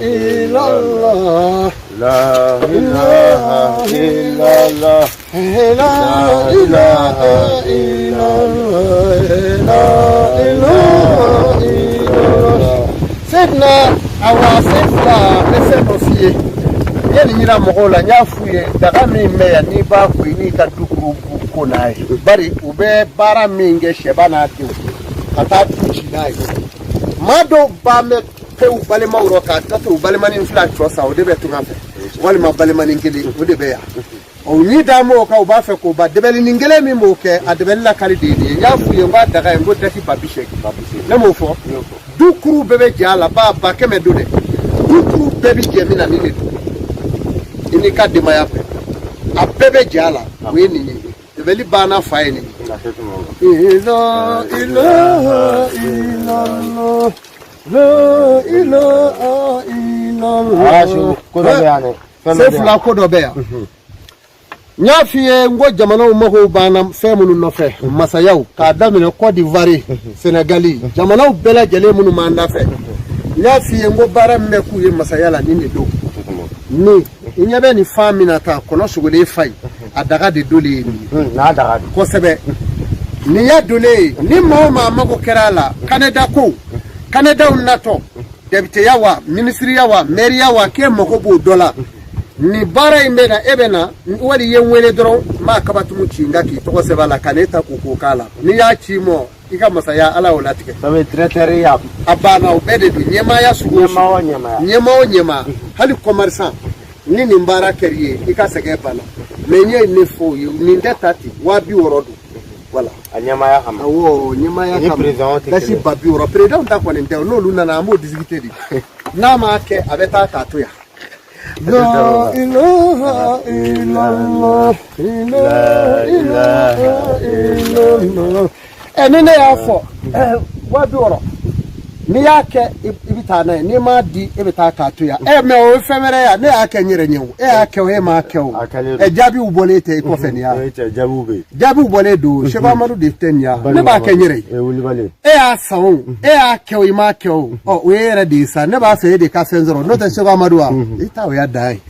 ilala. La ilaha illallah. La ilaha illallah, la ilaha illallah. Seydina, awa sen fila, n bɛ fɛn dɔ f'i ye. N ye nin yira mɔgɔw la, n y'a f'u ye, daga min bɛ yan, n'i b'a ko, i n'i ka dukuru ko n'a ye, bari u bɛ baara min kɛ, sɛba n'a denw ka taa du ci n'a ye. Maa dɔw b'an bɛ pewu balimaw rɔ k'a ta to u balimanin fila cɔ sa, o de bɛ tunga fɛ, walima balimanin kelen, o de bɛ yan. O ɲi d'an m'o kan, u b'a fɛ k'o ba dɛbɛlinin kelen min b'o kɛ, a dɛbɛli lakali de ye nin ye. N y'a f'u ye, n k'a daga ye, n ko dasi 80 000, ne m'o fɔ. Du kuru bɛɛ bɛ jɛ a la, ba 100 don dɛ. Du kuru bɛɛ bɛ jɛ min na, nin de don. I n'i ka denbaya bɛɛ, a bɛɛ bɛ jɛ a la. O ye nin ye, dɛbɛli banna, fa ye nin ye. Ila ilaha illallah, la ilaha illallah. Ko dɔ bɛ yan dɛ. Se fila, ko dɔ bɛ yan. N y'a f'i ye, n ko jamanaw mago banna fɛn minnu nɔfɛ, masayaw, k'a daminɛ Côte d'Ivoire, Sénégali, jamanaw bɛɛ lajɛlen minnu b'an da fɛ. N y'a f'i ye, n ko baara min bɛ k'u ye masaya la, nin de don. Ni i ɲɛ bɛ nin fan min na tan, kɔnɔ sogolen fa ye, a daga de dolen ye nin ye. N'a daga don. Kosɛbɛ, nin y'a dolen ye. Ni maa o maa mago kɛra a la, candidat ko, candidatw natɔ, députéya wa, minisiriya wa, mairiya wa, k'e mago b'o dɔ la, nin baara in bɛ na, e bɛ na, wali i ye n wele dɔrɔn, n b'a kabatumu ci n ka k'i tɔgɔ sɛbɛn a la, ka n'e ta k'o k'o k'a la. N'i y'a ci mɔ, i ka masaya, Ala y'o latigɛ. Ça veut directeur ya. A banna, o bɛɛ de don. Ɲɛmaaya sugu o sugu. Ɲɛmaa o ɲɛmaaya. Ɲɛmaa o ɲɛmaa, hali commerçant, ni nin baara kɛr'i ye, i ka sɛgɛn banna. Mais n ye ne fɔ o ye, nin tɛ ta ten, 60 000 don, voilà. A ɲɛmaaya kama. Awɔ, ɲɛmaaya Ni kama. président tɛ Dasi kelen. 60 000, président ta kɔni tɛ o. N'olu nana, an b'o discuter de. N'a m'a kɛ, a bɛ taa k'a to yan. La ilaha illallah, la ilaha illallah. Ɛ, ni ne y'a fɔ, 60 000, n'i y'a kɛ, i bɛ taa n'a ye. N'i m'a di, e bɛ taa k'a to yan. Ɛ, mais o ye fɛn wɛrɛ ye. Ne y'a kɛ n yɛrɛ ɲɛ o, e y'a kɛ o, e m'a kɛ o. A kɛlen don. Ɛ, jaabiw bɔlen tɛ i kɔfɛ nin ya. O ye cɛ, jaabiw bɛ yen. Jaabiw bɔlen don. Seko Amadu de tɛ nin ya, ne b'a kɛ n yɛrɛ ye. E wulibali. E y'a san o, e y'a kɛ o, i m'a kɛ o, ɔ, o ye e yɛrɛ de ye sa. Ne b'a fɛ e de ka fɛn sɔrɔ, n'o tɛ Seko Amadu wa, i ta o y'a dan ye.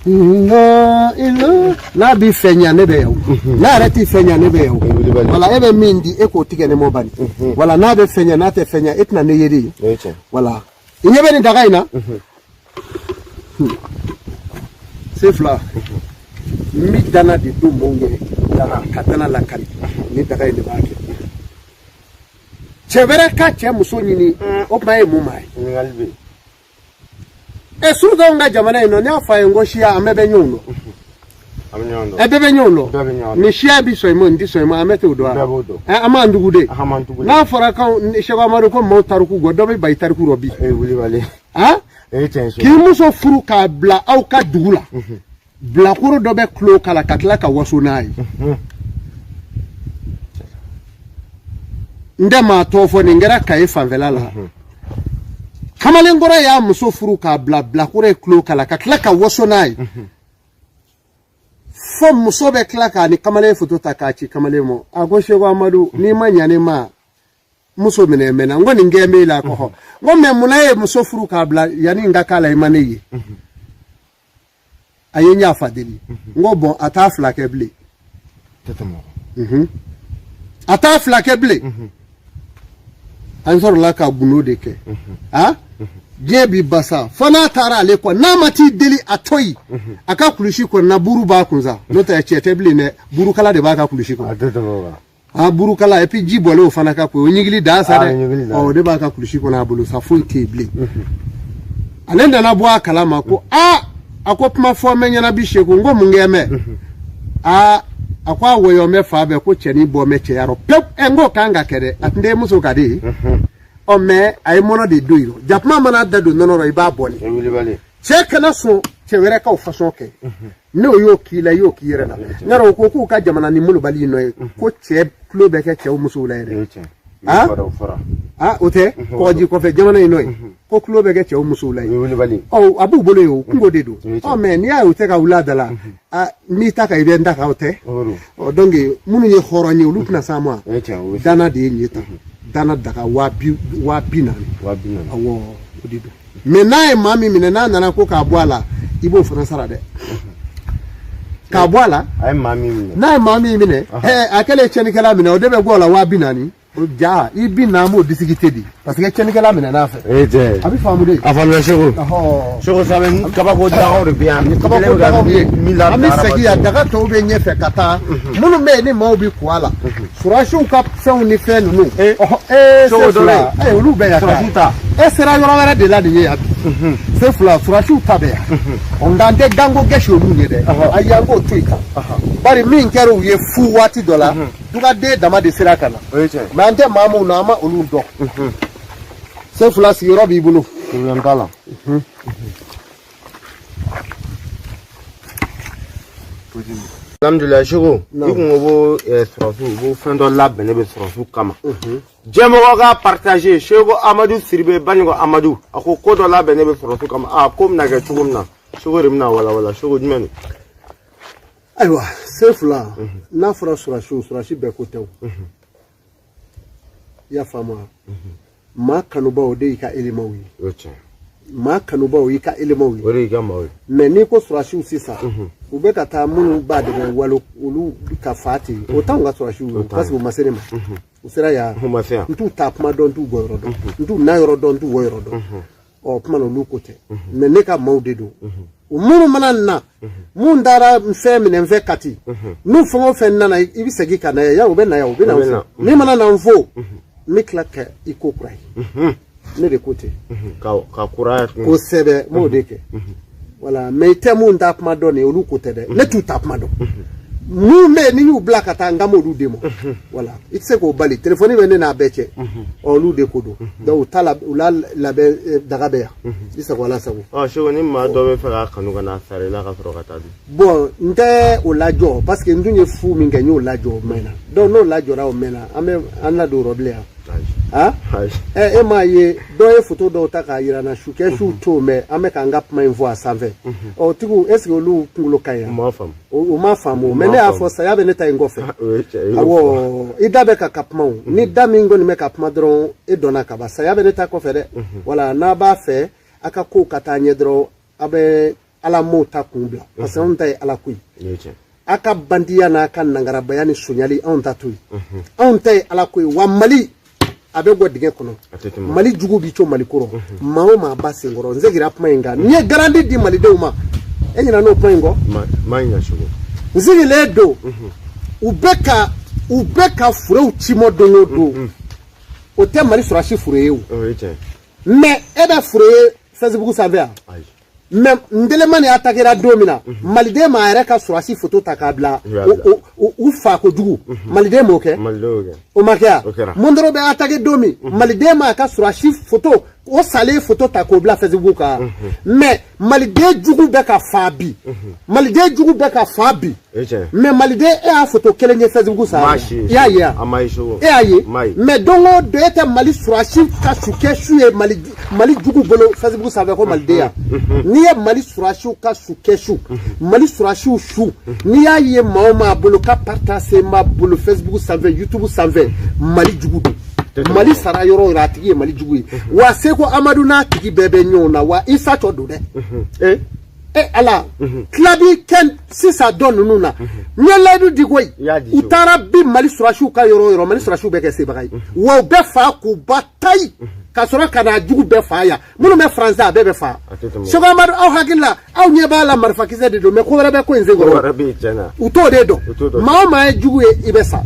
N'a b'i fɛ ɲa, ne bɛ yan o. N'a yɛrɛ t'i fɛ ɲa, ne bɛ yan o. Wulibali. Wala, e bɛ min di, e k'o tigɛ ne mɔ bani. Wala, n'a bɛ fɛ ɲa, n'a tɛ fɛ ɲa, e tɛna ne ye de. O ye tiɲɛ. Wala, i ɲɛ bɛ nin daga in na, se fila, n bɛ dana de don mɔgɔw ɲɛ, dana ka dana lakari, ni daga in de b'a kɛ. Cɛ wɛrɛ ka cɛ muso ɲini, o tuma e ye mun maa ye? Ɲininkali bɛ yen. Ɛ, surtout anw ka jamana in nɔ, ne y'a fɔ a ye, n ko siya, an bɛɛ bɛ ɲɔgɔn dɔn. An bɛ ɲɔgɔn dɔn. Ɛ, bɛɛ bɛ ɲɔgɔn dɔn. Bɛɛ bɛ ɲɔgɔn dɔn. Nin siya bi sɔn i ma, nin tɛ sɔn i ma, an bɛɛ t'o dɔn wa? Bɛɛ b'o dɔn. Ɛ, an m'an dugu de. An m'an tugu de. N'a fɔra k'anw Seko Amadu ko maaw tariku gɔ, dɔ bɛ ba i tariku rɔ bi. E wulibali. Han. O ye tiɲɛ ye. K'i muso furu k'a bila aw ka dugu la, bilakoro dɔ bɛ tulo kala ka tila ka waso n'a ye. N tɛ maa tɔgɔ fɔ, nin kɛra Kaye fanfɛla la. Kamalenkɔrɔ y'a muso furu k'a bila, bilakoro ye tulo kala ka tila ka waso n'a ye, fo muso bɛ tila k'a ni kamalen foto ta k'a ci kamalen ma. A ko Seko Amadu, n'i ma ɲa ne ma, muso minɛ mɛnna. N ko nin gɛn b'e la kɔkɔ. N ko mais munna e ye muso furu k'a bila yanni n ka k'a la, i ma ne ye? A ye n yafa deli. N ko bon, a t'a fila kɛ bilen. Tɛ tɛmɛ o kan. A t'a fila kɛ bilen. An sɔrɔla ka gundo de kɛ. A diɲɛ bi basa fo n'a taara ale kɔ, n'a ma t'i deli a to yen, a ka kulusi kɔnɔna buru b'a kun sa, n'o tɛ cɛ tɛ bilen dɛ, burukala de b'a ka kulusi kɔnɔ. A tɛ tɛmɛ o kan. A burukala, et puis ji bɔlen o fana ka ko o ɲigili dan sa Ah, dɛ. ɲigili dan. Ɔ, o de b'a ka kulusi kɔnɔ a bolo sa, foyi tɛ yen bilen. Ale nana bɔ a kalama ko aa, a ko kuma fɔ mɛ ɲɛna bi Seku. N ko mun kɛ mɛ? Aa, a ko a wɔyɔ mɛ fa bɛɛ ko cɛnin bɔ mɛ cɛya rɔ pewu. Ɛ, n k'o kan ka kɛ dɛ, a tun tɛ muso ka di ye. Ɔ, mɛ a ye mɔnɔ de don yen, jakuma mana da don nɔnɔ rɔ, i b'a bɔ ni O wulibali. Cɛ kana sɔn cɛ wɛrɛ k'aw fasɔn kɛ. N'o y'o k'i la, i y'o k'i yɛrɛ la. N o ko k'u ka jamana ni molobali nɔ ye ko cɛ tulo bɛ kɛ cɛw musow la yɛrɛ. O ye tiɲɛ. Ah? O fɔra, o fɔra. Ah, o tɛ kɔgɔji kɔfɛ jamana in nɔ ye ko tulo bɛ kɛ cɛw musow la O ye. ye wulibali. Ɔ, a b'u bolo yen, o kungo de don. O ye tiɲɛ. Ɔ, mɛ n'i y'a ye u tɛ ka wuli a da la, a n'i ta kan, i bɛ n ta kan, o tɛ. O don. Ɔ, donc minnu ye hɔrɔn ye, olu tɛna s'an ma. O ye tiɲɛ, o ye Dana de ye nin ye tan, dana daga 40,000. 40,000. Awɔ, o de don. Mɛ n'a ye maa min minɛ, n'a nana ko k'a bɔ a la, i b'o fana sara dɛ, k'a bɔ a la. A ye maa min minɛ. N'a ye maa min minɛ, a kɛlen tiɲɛnikɛla minɛ, o de bɛ bɔ o la 40,000. O ja i bi na, an b'o discuter de, parce que tiɲɛnikɛla minɛ n'a fɛ. O ye tiɲɛ ye. A bɛ faamu de. A faamuya Seku. Ɔhɔ. Seku Samɛ, kabako dagaw de bɛ yan. Kabako dagaw bɛ yen. Min la An bɛ segin yan, daga tɔw bɛ ɲɛfɛ ka taa, minnu bɛ yen ni maaw bɛ ko a la, surasiw ka fɛnw ni fɛn ninnu. Ɔhɔ, ee, Seko se dɔ fila bɛ yen. ee, olu bɛ yan. Surasiw ta. E sera yɔrɔ wɛrɛ de la nin ye yan bi, se fila, surasiw ta bɛ yan. Ɔ, nka an tɛ ganko gɛsi olu ye dɛ. Ayi, an k'o to yen kan, bari min kɛra u ye fu waati dɔ la, dugaden dama de sera ka na. O ye tiɲɛ ye. Mɛ an tɛ maa minnu na, an ma olu dɔn. Se fila, sigiyɔrɔ b'i bolo. Problème t'a la. Alhamdulilayi Seko, i kun ko ko sɔrɔsiw ko fɛn dɔ labɛnnen bɛ sɔrɔsiw kama. Jɛmɔgɔ ka partager Seko Amadu Sidibe Banikɔ Amadu, a ko ko dɔ labɛnnen bɛ sɔrɔsiw kama. A ko bɛna kɛ cogo min na, Seko de bɛna walawala. Seko, jumɛn don? Ayiwa, se fila, n'a fɔra surasiw, surasi bɛɛ ko tɛ o. I y'a faamu wa? Maa kanubaw de y'i ka éléments ye. O ye tiɲɛ. Maa kanubaw y'i ka éléments ye. O de y'i ka maaw ye. Mɛ n'i ko surasiw sisan, u bɛ ka taa minnu b'a dɛmɛ walo, olu ka fa ten, o t'anw ka surasiw ye, parce que u ma se ne ma, u sera yan. O ma se yan. N t'u ta kuma dɔn, n t'u bɔ yɔrɔ dɔn, n t'u na yɔrɔ dɔn, n t'u bɔ yɔrɔ dɔn. Ɔ, kuma na, olu ko tɛ, mɛ ne ka maaw de don. U minnu mana na, mun taara fɛn minɛ n fɛ Kati, n'u fɛn o fɛn nana, i bɛ segin ka na yan, u bɛ na yan, u bɛ na U bɛ n na. fo. N'i mana na n fo, n bɛ tila ka i ko kura ye, ne de ko ten. Ka kura. Kosɛbɛ, n b'o de kɛ, wala. Mɛ i tɛ mun ta kuma dɔn nin ye, olu ko tɛ dɛ, ne t'u ta kuma dɔn. Mun bɛ yen ni y'u bila ka taa, n kan b'olu de ma, wala. I tɛ se k'o bali, telefɔni bɛ ne n'a bɛɛ cɛ. Ɔ, olu de ko don. Donc u ta la, u la labɛn daga bɛ yan, i sago ala sago. Ɔ Seko, ni maa dɔ bɛ fɛ k'a kanu ka n'a sara i la ka sɔrɔ ka taa di. Bon, n tɛ o lajɔ, parce que n tun ye fu min kɛ, n y'o lajɔ, o mɛnna. Donc n'o lajɔra, o mɛnna, an bɛ an ladon o rɔ bilen yan. Ayi. Ah. Ayi. Ɛ, e m'a ye, dɔ ye foto dɔw ta k'a yira n na su kɛ su t'o mɛn, an bɛ k'an ka kuma in fɔ a sanfɛ. Ɔ, tigiw, est ce que olu kunkolo ka ɲi? U m'a faamu. O ma faamu, mɛ ne y'a fɔ, saya bɛ ne ta in kɔfɛ. O ye tiɲɛ ye. Awɔ, i da bɛ ka kuma, o ni da min kɔni bɛ ka kuma dɔrɔn, e dɔnna ka ban, saya bɛ ne ta kɔfɛ dɛ. Wala, n'a b'a fɛ a ka kow ka taa ɲɛ dɔrɔn, a bɛ ala m'o ta kun bila, parce que anw ta ye ala ko ye. O ye tiɲɛ. A ka bandiya n'a ka nangarabaya ni sonyali, anw ta to yen. Anw ta ye ala ko ye. Wa Mali a bɛ bɔ dingɛ kɔnɔ. A tɛ tɛmɛ. Mali jugu bi co Mali kɔrɔ, maa o maa ba senkɔrɔ. N seginna kuma in kan, n ye garantie di malidenw ma, e ɲinɛ n'o kuma in kɔ. Ma ɲina Seko. N sigilen don, u bɛ ka furew ci mɔ don o don, o tɛ Mali sɔrɔsi fure ye o. O ye tiɲɛ. Mɛ e bɛ fure ye Facebook sanfɛ yan. Ayi. Mɛ Ntelemani attaquera don min na, maliden ma yɛrɛ ka sɔrɔsi foto ta k'a bila. U y'a bila. U fa kojugu, maliden m'o kɛ. Malidenw y'o kɛ. O ma kɛ yan. O kɛra. Mondoro bɛ attaqué don min, maliden ma a ka sɔrɔsi foto, o salen foto ta k'o bila Facebook kan. Mɛ maliden jugu bɛ ka fa bi, maliden jugu bɛ ka fa bi. O ye tiɲɛ. Mɛ maliden, e y'a foto kelen ye Facebook Maa sanfɛ? si. I y'a ye yan? A ma ye Seko. E y'a ye? Ma ye. Mɛ don o don, e tɛ Mali sɔrɔsi ka su kɛ su ye Mali jugu bolo Facebook sanfɛ ko maliden yan. N'i ye Mali sɔrɔsiw ka su kɛ su, Mali sɔrɔsiw su, n'i y'a ye maa o maa bolo ka partage b'a bolo Facebook sanfɛ, YouTube sanfɛ, Mali jugu don. Mali sara yɔrɔ o yɔrɔ, a tigi ye Mali jugu ye. Wa Seko Amadu n'a tigi bɛɛ bɛ ɲɔgɔn na. Wa Isa cɔ don dɛ. Ee. E Ala, tila bi kɛ sisan dɔ ninnu na. N ye layidu di koyi. U taara bi Mali sɔrɔdasiw ka yɔrɔ o yɔrɔ, Mali sɔrɔdasiw bɛ kɛ sebaga ye, wa u bɛ fa k'u ba tayi ka sɔrɔ ka na jugu bɛɛ fa yan. Minnu bɛ Faransi, a bɛɛ bɛ fa. Seko Amadu, aw hakili la, aw ɲɛ b'a la marifakisɛ de don, mais ko wɛrɛ bɛ ko in senkɔrɔ, u t'o de dɔn. Maa o maa ye jugu ye, i bɛ sa.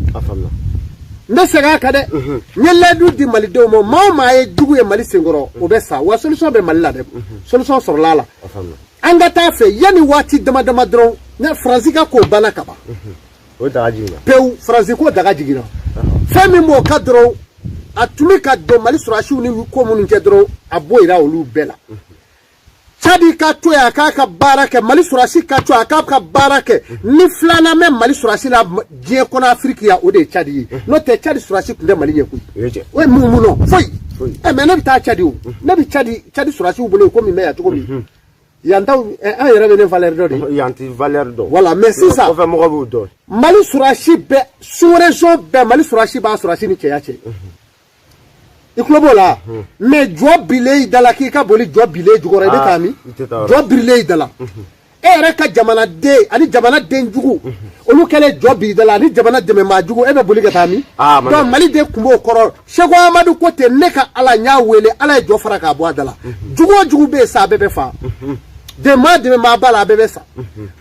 N bɛ segin a kan dɛ, n ye layidu di malidenw ma, maa o maa ye jugu ye Mali senkɔrɔ, o bɛ sa. Wa solution bɛ Mali la dɛ, solution sɔrɔla a la. An ka taa fɛ yanni waati dama dama dɔrɔn ne Faransi ka ko banna ka ban. O daga jiginna pewu. Faransi ko daga jiginna. Fɛn min b'o ka dɔrɔn, a tun bɛ ka don Mali sɔrɔdasiw ni ko minnu cɛ dɔrɔn, a bɔyira olu bɛɛ la. Cadi ka to yen, a k'a ka baara kɛ. Mali sɔrɔdasi ka to yen, a k'a ka baara kɛ. Ni filanan bɛ Mali sɔrɔdasi la diɲɛ kɔnɔ, Afiriki yan, o de ye Cadi ye. N'o tɛ, Cadi sɔrɔdasi tun tɛ Mali ɲɛ koyi. O ye mun nɔ foyi. Ɛ, mais ne bɛ taa Cadi, o ne bɛ Cadi, Cadi sɔrɔdasiw bolo komi n bɛ yan cogo min. Yan taw, an yɛrɛ bɛ ne valeur dɔ de. Yan tɛ valeur dɔn. Voilà, mais sisan kɔfɛ mɔgɔ b'u dɔn. Mali sɔrɔdasi bɛɛ, sous-région bɛɛ, Mali sɔrɔdasi b'a sɔrɔdasi ni cɛya cɛ. I tulo b'o la. Mais jɔ bilen i da la k'i ka boli, jɔ bilen jukɔrɔ, i bɛ taa min? Jɔ birilen i da la, e yɛrɛ ka jamanaden ani jamanaden jugu, olu kɛlen jɔ b'i da la ani jamana dɛmɛbaa jugu, e bɛ boli ka taa min? Donc Mali de tun b'o kɔrɔ. Seko Amadu ko ten, ne ka Ala, n y'a wele, Ala ye jɔ fara k'a bɔ a da la. Jugu o jugu bɛ yen sa, a bɛɛ bɛ fa. Dɛmɛ dɛmɛbaa b'a la, a bɛɛ bɛ sa.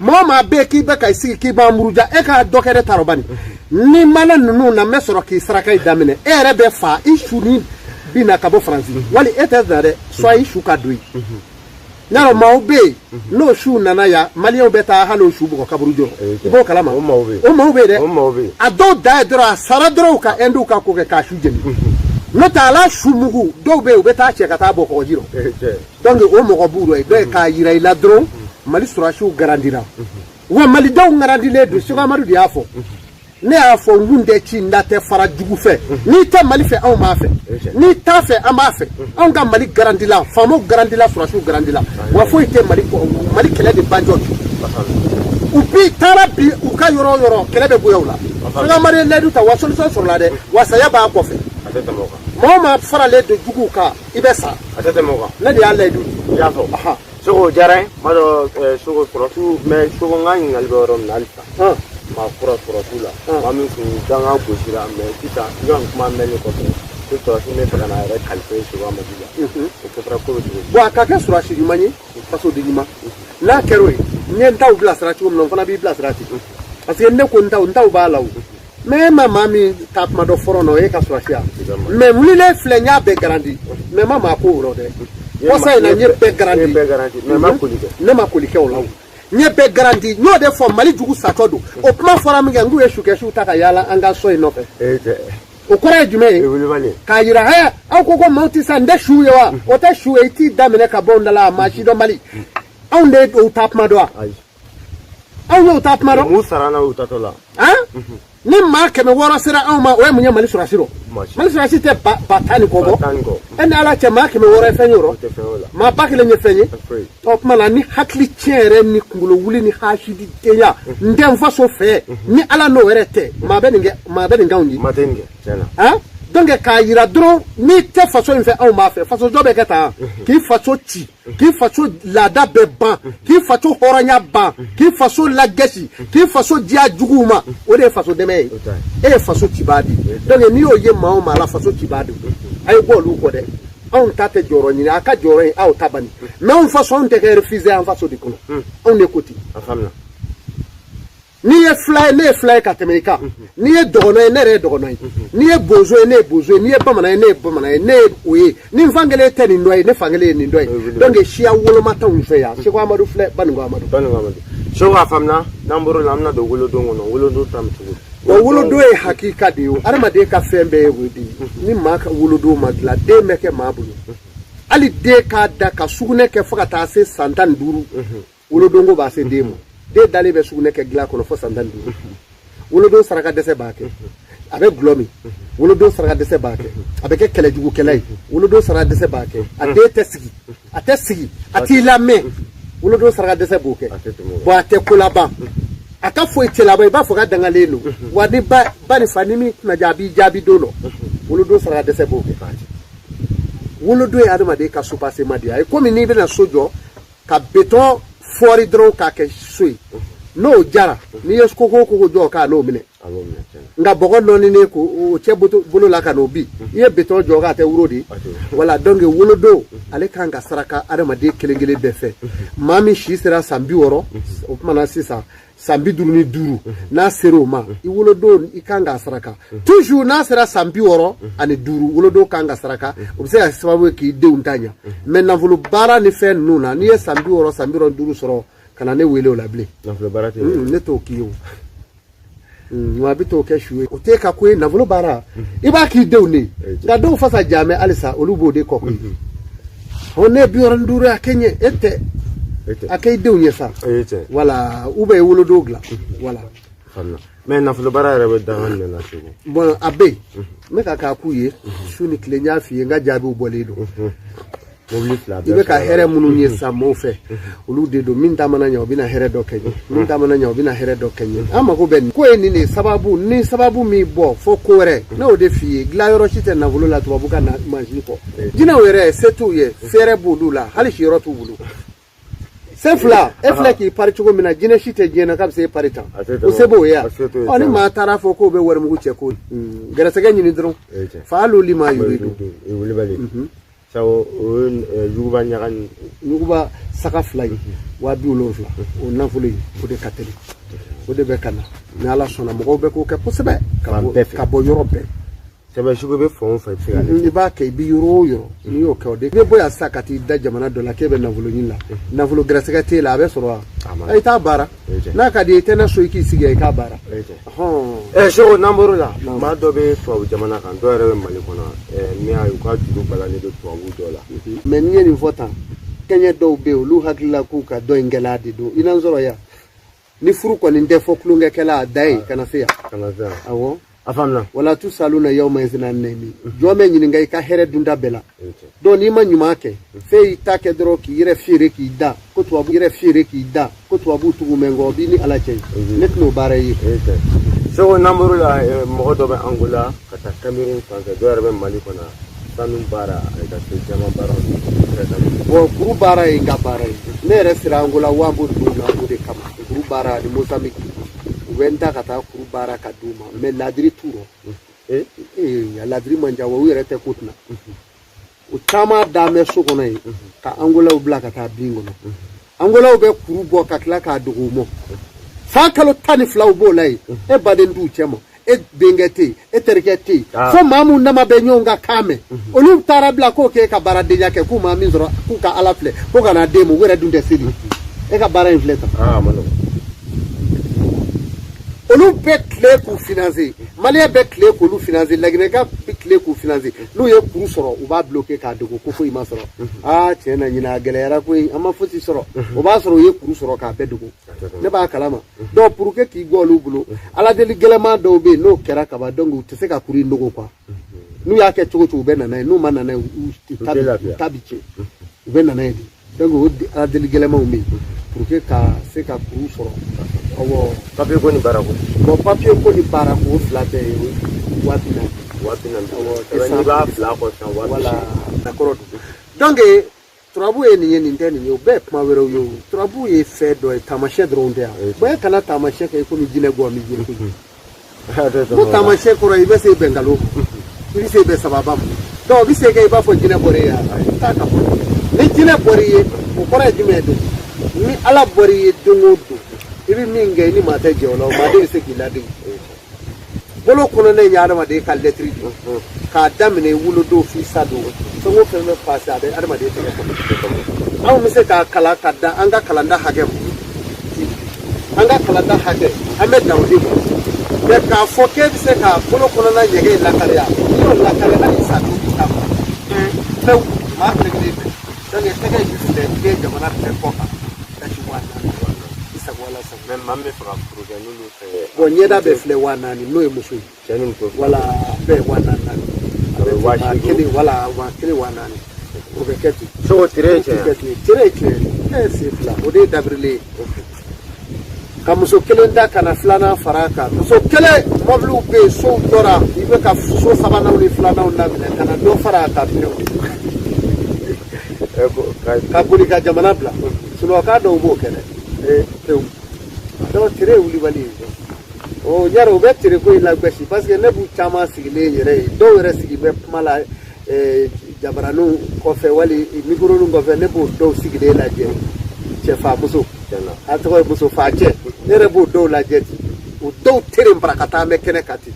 Maa o maa bɛ yen k'i bɛ ka i sigi k'i b'an buruja, e ka dɔ kɛ ne t'a rɔ bani. Ni mana ninnu na, n bɛ sɔrɔ k'i saraka in daminɛ. E yɛrɛ bɛ fa, i su ni bi na ka bɔ Faransi, wali e tɛ na dɛ, soit i su ka don yen. N'a maaw bɛ yen n'o su nana yan, maliyɛnw bɛ taa hali o su bugɔ kaburu jɔ, i b'o kalama. O maaw bɛ yen. O maaw bɛ yen dɛ. O maaw bɛ yen. A dɔw da ye dɔrɔn, a sara dɔrɔn, u ka ɛndiw ka ko kɛ k'a su jeni. N'o tɛ, a la su mugu dɔw bɛ yen, u bɛ taa cɛ ka taa bɔ kɔgɔji rɔ. Donc o mɔgɔ b'u rɔ yen. Donc k'a yira i la dɔrɔn, Mali sɔrɔdasiw garandira, wa malidenw garandilen don. Seko Amadu de y'a fɔ, ne y'a fɔ, n kun tɛ ci, n da tɛ fara jugu fɛ. N'i tɛ Mali fɛ, anw b'a fɛ. N'i t'a fɛ, an b'a fɛ. Anw ka Mali garandila, faamaw garandila, sɔrɔdasiw garandila, wa foyi tɛ Mali kɔ. Mali kɛlɛ de banjɔ u bi taara bi u ka yɔrɔ o yɔrɔ, kɛlɛ bɛ goya u la. Seko Amadu ye layidu ta, wa solution sɔrɔla dɛ, wa saya b'a kɔfɛ. Maa o maa faralen don juguw kan, i bɛ sa. A tɛ tɛmɛ o kan. Ne de y'a layidu di. I y'a fɔ. Seko, o diyara n ye. N b'a dɔn Seko sɔrɔsiw, mais Seko, n ka ɲininkali bɛ yɔrɔ min na halisa, maa kura sɔrɔsiw la, maa min kun dangan gosira, mais sisan i ka nin kuma mɛnni kɔfɛ ko sɔrɔsi bɛ fɛ ka n'a yɛrɛ kalifa Seko Amadu la, o kɛra ko bɛ cogo di? Bon, a ka kɛ sɔrɔsi ɲuman ye, fasoden ɲuman. N'a kɛra o ye, n ye n taw bilasira cogo min na, n fana b'i bilasira ten, parce que ne ko n taw, n taw b'a la o. Mais e ma maa min taa kuma dɔ fɔlɔ nɔ, e ka sɔrɔsiya, mais n wulilen filɛ, n y'a bɛɛ garanti, mais n ma maa ko o rɔ dɛ. Kɔsa in na, n ye bɛɛ garanti. Mais ma koli kɛ. Ne ma koli kɛ o la o. N ye bɛɛ garanti, n y'o de fɔ, Mali jugu satɔ don. O kuma fɔra min kɛ, n k'u ye sukɛsiw ta ka yaala an ka so in nɔfɛ. O kɔrɔ ye jumɛn ye? K'a yira hɛ, aw ko ko maaw tɛ sa, n tɛ su ye wa? O tɛ su ye, i t'i daminɛ ka bɔ n da la, a maa si dɔn Mali. Anw de y'o ta kuma dɔn wa? Anw y'o ta kuma dɔn. Mun sara n'a y'u tatɔ la? Ni maa 600 sera anw ma, o ye mun ye Mali sɔrɔsi rɔ? Mali sɔrɔsi tɛ ba 10 ni kɔ bɔ. E ni Ala cɛ, maa 600 ye fɛn ye o rɔ? Maa 1000 ye fɛn ye. O tuma na, ni hakili tiɲɛ yɛrɛ ni kunkolo wuli ni hasididenya, n tɛ n faso fɛ, ni Ala n'o yɛrɛ tɛ, maa bɛ nin kɛ, maa bɛ nin k'anw ye. Maa tɛ nin kɛ, tiɲɛ na. Donc k'a yira dɔrɔn, n'i tɛ faso in fɛ, anw b'a fɛ. Faso jɔ bɛ kɛ tan, k'i faso ci, k'i faso laada bɛɛ ban, k'i faso hɔrɔnya ban, k'i faso lagɛsi, k'i faso diya juguw ma, o de ye faso dɛmɛ ye. E ye faso cibaa de ye. Donc n'i y'o ye maa o maa la, faso cibaa don, a ye bɔ olu kɔ dɛ. Anw ta tɛ jɔyɔrɔ ɲini, a ka jɔyɔrɔ ye aw ta bani. Mais anw faso, anw tɛ kɛ refusé an faso de kɔnɔ. Anw de ko ten. N'i ye fila ye, ne ye fila ye ka tɛmɛ i kan. N'i ye dɔgɔnɔ ye, ne yɛrɛ ye dɔgɔnɔ ye. N'i ye bozo ye, ne ye bozo ye. N'i ye bamanan ye, ne ye bamanan ye. Ne ye o ye. Ni n fan kelen tɛ nin dɔ ye, ne fan kelen ye nin dɔ ye. Donc siya woloma t'anw fɛ yan. Seko Amadu filɛ, Baninko Amadu. Baninko Amadu. Seko, a faamuna. N'an bɔr'o la, an bɛna don wolodon kɔnɔ. Wolodon ta bɛ cogo di? Wa wolodon ye hakika de ye o. Adamaden ka fɛn bɛɛ ye o de ye. Ni maa ka wolodon ma dilan, den bɛ kɛ maa bolo. Hali den k'a da ka sugunɛ kɛ fo ka taa se san 15. Wolodonko b'a se den ma. Den dalen bɛ sugunɛ kɛ dilan kɔnɔ fo san 15. Wolodon saraka dɛsɛ b'a kɛ, a bɛ gulɔ min. Wolodon saraka dɛsɛ b'a kɛ, a bɛ kɛ kɛlɛjugukɛla ye. Wolodon saraka dɛsɛ b'a kɛ, a den tɛ sigi, a tɛ sigi, a t'i lamɛn. Wolodon saraka dɛsɛ b'o kɛ. Bon, a tɛ ko laban, a ka foyi tɛ laban, i b'a fɔ k'a dangalen don. Wa ni ba ni fa ni min kunnaja, a b'i jaabi don dɔ. Wolodon saraka dɛsɛ b'o kɛ. Wolodon ye adamaden ka soubassement de ye. A ye komi n'i bɛna so jɔ ka béton fɔri dɔrɔn k'a kɛ so ye. N'o jara, n'i ye koko o koko jɔ k'a n'o minɛ. Nka bɔgɔ nɔɔninen ko o cɛ bolo la ka n'o bi, i ye béton jɔ k'a tɛ wuro de. Voilà, donc wolodon ale kan ka saraka adamaden kelen kelen bɛɛ fɛ. Maa min si sera san 60, o tuma na sisan san 55, n'a sera o ma, i wolodon i kan k'a saraka toujours. N'a sera san 65, wolodon kan ka saraka. O bɛ se ka kɛ sababu ye k'i denw ta ɲa. Mais nafolo baara ni fɛn ninnu na, n'i ye san 60, san 65 sɔrɔ, ka na ne wele o la bilen. Nafolo baara tɛ. Ne t'o k'i ye o. Wa a bɛ t'o kɛ su ye, o t'e ka ko ye. Nafolo baara, i b'a k'i denw de ye. Nka dɔw fasa jamɛ halisa, olu b'o de kɔ koyi. Ɔ, ne ye 65 ye, a kɛ ɲɛ e tɛ, a kɛ i denw ye sa. Voilà, ou bien i wolodon dilan, voilà. Mais nafolo baara yɛrɛ bɛ danga jumɛn na, Segu? Bon, a bɛ yen, n bɛ ka k'a k'u ye su ni tile. N y'a f'i ye, n ka jaabiw bɔlen don. Mobili fila. I bɛ ka hɛrɛ minnu ye sa maaw fɛ, olu de don. Min ta mana ɲɛ, o bɛna hɛrɛ dɔ kɛ n ye. Min ta mana ɲɛ, o bɛna hɛrɛ dɔ kɛ n ye. An mako bɛ nin ko ye, nin de ye sababu ni sababu min bɔ fo ko wɛrɛ. Ne y'o de f'i ye, dilanyɔrɔ si tɛ nafolo la tubabu ka mansin kɔ. Jinɛw yɛrɛ se t'u ye, fɛɛrɛ b'olu la, hali siyɔrɔ t'u bolo. Se fila e filɛ k'i pari cogo min na, jinɛ si tɛ diɲɛ na k'a bɛ se e pari tan. O se b'o ye yan. Ɔ, ni maa taara fɔ k'o bɛ warimugu cɛ, ko gɛrɛsɛgɛ ɲini dɔrɔn, fa lima yuridu. Wulibali sabu o ye yuguba ɲaga ni ɲuguba saga fila ye 70,000. O nafolo in, o de ka teli, o de bɛ ka na. Ni Ala sɔnna, mɔgɔw bɛ k'o kɛ kosɛbɛ ka bɔ yɔrɔ bɛɛ. Sɛbɛn sugu bɛ fan o fan, i bɛ se k'a i b'a kɛ, i bɛ yɔrɔ o yɔrɔ. N'i y'o kɛ, o de i bɛ bɔ yan sisan ka t'i da jamana dɔ la k'e bɛ nafolo ɲini la, nafolo gɛrɛsɛgɛ t'e la, a bɛ sɔrɔ wa? I t'a baara. N'a ka di ye, i tɛ ne so, i k'i sigi yan i k'a baara. Ɛ Seko, n'an bɔr'o la, maa dɔ bɛ tubabu jamana kan, dɔw yɛrɛ bɛ Mali kɔnɔ, min y'a ye u ka juru balalen bɛ tubabu dɔ la. Mais n'i ye nin fɔ tan, kɛɲɛ dɔw bɛ yen, olu hakili la k'u ka dɔ in kɛla de don. I n'an sɔrɔ yan, ni furu kɔni tɛ fɔ tulonkɛkɛla, a da ye kana se yan. Kana se yan. Awɔ. A faamuna. Wala tusaluna yawma izin ani nayimi. Jɔn bɛ ɲininka i ka hɛrɛ dunda bɛɛ la. Donc n'i ma ɲuman kɛ, f'e y'i ta kɛ dɔrɔn k'i yɛrɛ feere k'i da ko tubabu, yɛrɛ feere k'i da ko tubabu tugu mɛ nkɔ, o b'i ni Ala cɛ. Ne tɛn'o baara ye. Seko, n'an bɔr'o la, mɔgɔ dɔ bɛ Angola ka taa Cameroun fan fɛ, dɔw yɛrɛ bɛ Mali kɔnɔ, sanu baara ani ka se jama baara. Bon, kuru baara ye n ka baara ye. Ne yɛrɛ sera Angola Huambo ninnu na o de kama, kuru baara ani Mozambique. U bɛ n ta ka taa kuru baara ka d'u ma, mais ladiri t'u rɔ. Ee, a ladiri man ca wa, u yɛrɛ tɛ ko tɛna. U caman dan bɛ so kɔnɔ yen ka Angolaw bila ka taa bin kɔnɔ. Angolaw bɛ kuru bɔ ka tila k'a dogo u mɔ san kalo 12, u b'o la yen. E baden t'u cɛ ma, e denkɛ tɛ yen, e terikɛ tɛ yen, fo maa mun dama bɛ ɲɔgɔn ka kan mɛn. Olu taara bila k'o k'e ka baaradenya kɛ, k'u maa min sɔrɔ k'u ka Ala filɛ ko ka n'a den ma, u yɛrɛ dun tɛ seli. E ka baara in filɛ tan. Olu bɛ tile k'u financer, maliyɛn bɛ tile k'olu financer, laginɛka bɛ tile k'u financer. N'u ye kuru sɔrɔ, u b'a bloquer k'a dogo ko foyi ma sɔrɔ. Aa, tiɲɛ na, ɲinɛ a gɛlɛyara koyi, an ma fosi sɔrɔ. O b'a sɔrɔ u ye kuru sɔrɔ k'a bɛɛ dogo. Ne b'a kalama. Donc pour que k'i gɔ olu bolo, aladeli gɛlɛman dɔw bɛ yen, n'o kɛra kaban, donc u tɛ se ka kuru in dogo quoi. N'u y'a kɛ cogo cogo, u bɛ na n'a ye. N'u ma na n'a ye, u ta bi tiɲɛ, u bɛ na n'a ye de. Donc o aladeli gɛlɛmanw bɛ yen pour que ka se ka kuru sɔrɔ. Awɔ. Papier ko ni baara ko. Bon, papier ko ni baara ko, o fila bɛɛ ye 40,000. 40,000. Awɔ. N'i b'a fila kɔ sisan, 80,000. Voilà, d'accord. Donc turabu ye nin ye, nin tɛ nin ye, o bɛɛ ye kuma wɛrɛw ye. O turabu ye fɛn dɔ ye, taamasiyɛn dɔrɔn tɛ yan. Bon, e kana taamasiyɛn kɛ i komi jinɛ gɔ min jinɛ koyi. Ko taamasiyɛn kɔrɔ, i bɛ se bɛn nkalon ma, i bɛ se bɛn sababa ma. Donc o bɛ se kɛ i b'a fɔ jinɛ bɔra e ye, taa ka fɔ ni jinɛ bɔra i ye, o kɔrɔ ye jumɛn ye? Don ni Ala bɔra i ye don o don, i bɛ min kɛ, i ni maa tɛ jɛ o la, o maa de bɛ se k'i ladege. Bolo kɔnɔna in ye adamaden ka lɛtiri de ye, k'a daminɛ i wolodon f'i sa don, fɛn o fɛn bɛ pase a bɛ adamaden tɛgɛ kɔnɔ. Anw bɛ se k'a kalan ka dan an ka kalanda hakɛ ma, an ka kalanda hakɛ, an bɛ dan o de ma. Mais k'a fɔ k'e bɛ se ka bolo kɔnɔna ɲɛgɛn in lakariya, n'i y'o lakari, hali sa don b'i ta ma pewu, maa kelen kelen fɛ. Donc tɛgɛ in bɛ filɛ diɲɛ jamana bɛɛ kɔ kan, kasi 40,000, i sago ala sago. Mais maa min bɛ fɛ ka furu kɛ n'olu fɛ. Bon, ɲɛda bɛ filɛ 40,000, n'o ye muso ye. Cɛ ni muso. Wala bɛɛ ye 40,000. A bɛ 80,000. Kelen, wala 10,000, 40,000. O bɛ kɛ ten. Seko, tere ye tiɲɛ ye. Tere ye tiɲɛ ye. E sen fila, o de ye dabirilen ye. Ka muso kelen da ka na filanan fara a kan. Muso kelen, mɔbiliw bɛ yen, sow jɔra, i bɛ ka so sabananw ni filananw daminɛ ka na dɔ fara a kan pewu. Ka boli ka jamana bila. Sunɔgɔkan dɔw b'o kɛ dɛ. Pewu. Donc tere ye wulibali ye. O yɛrɛ u bɛ tere ko in lagosi parce que ne b'u caman sigilen yɛrɛ ye, dɔw yɛrɛ sigi bɛ kuma la jabaraninw kɔfɛ wali mikoroninw kɔfɛ, ne b'o dɔw sigilen lajɛ, cɛ fa muso, a tɔgɔ ye muso fa cɛ, ne yɛrɛ b'o dɔw lajɛ ten, o dɔw tere barakata bɛ kɛnɛ kan ten.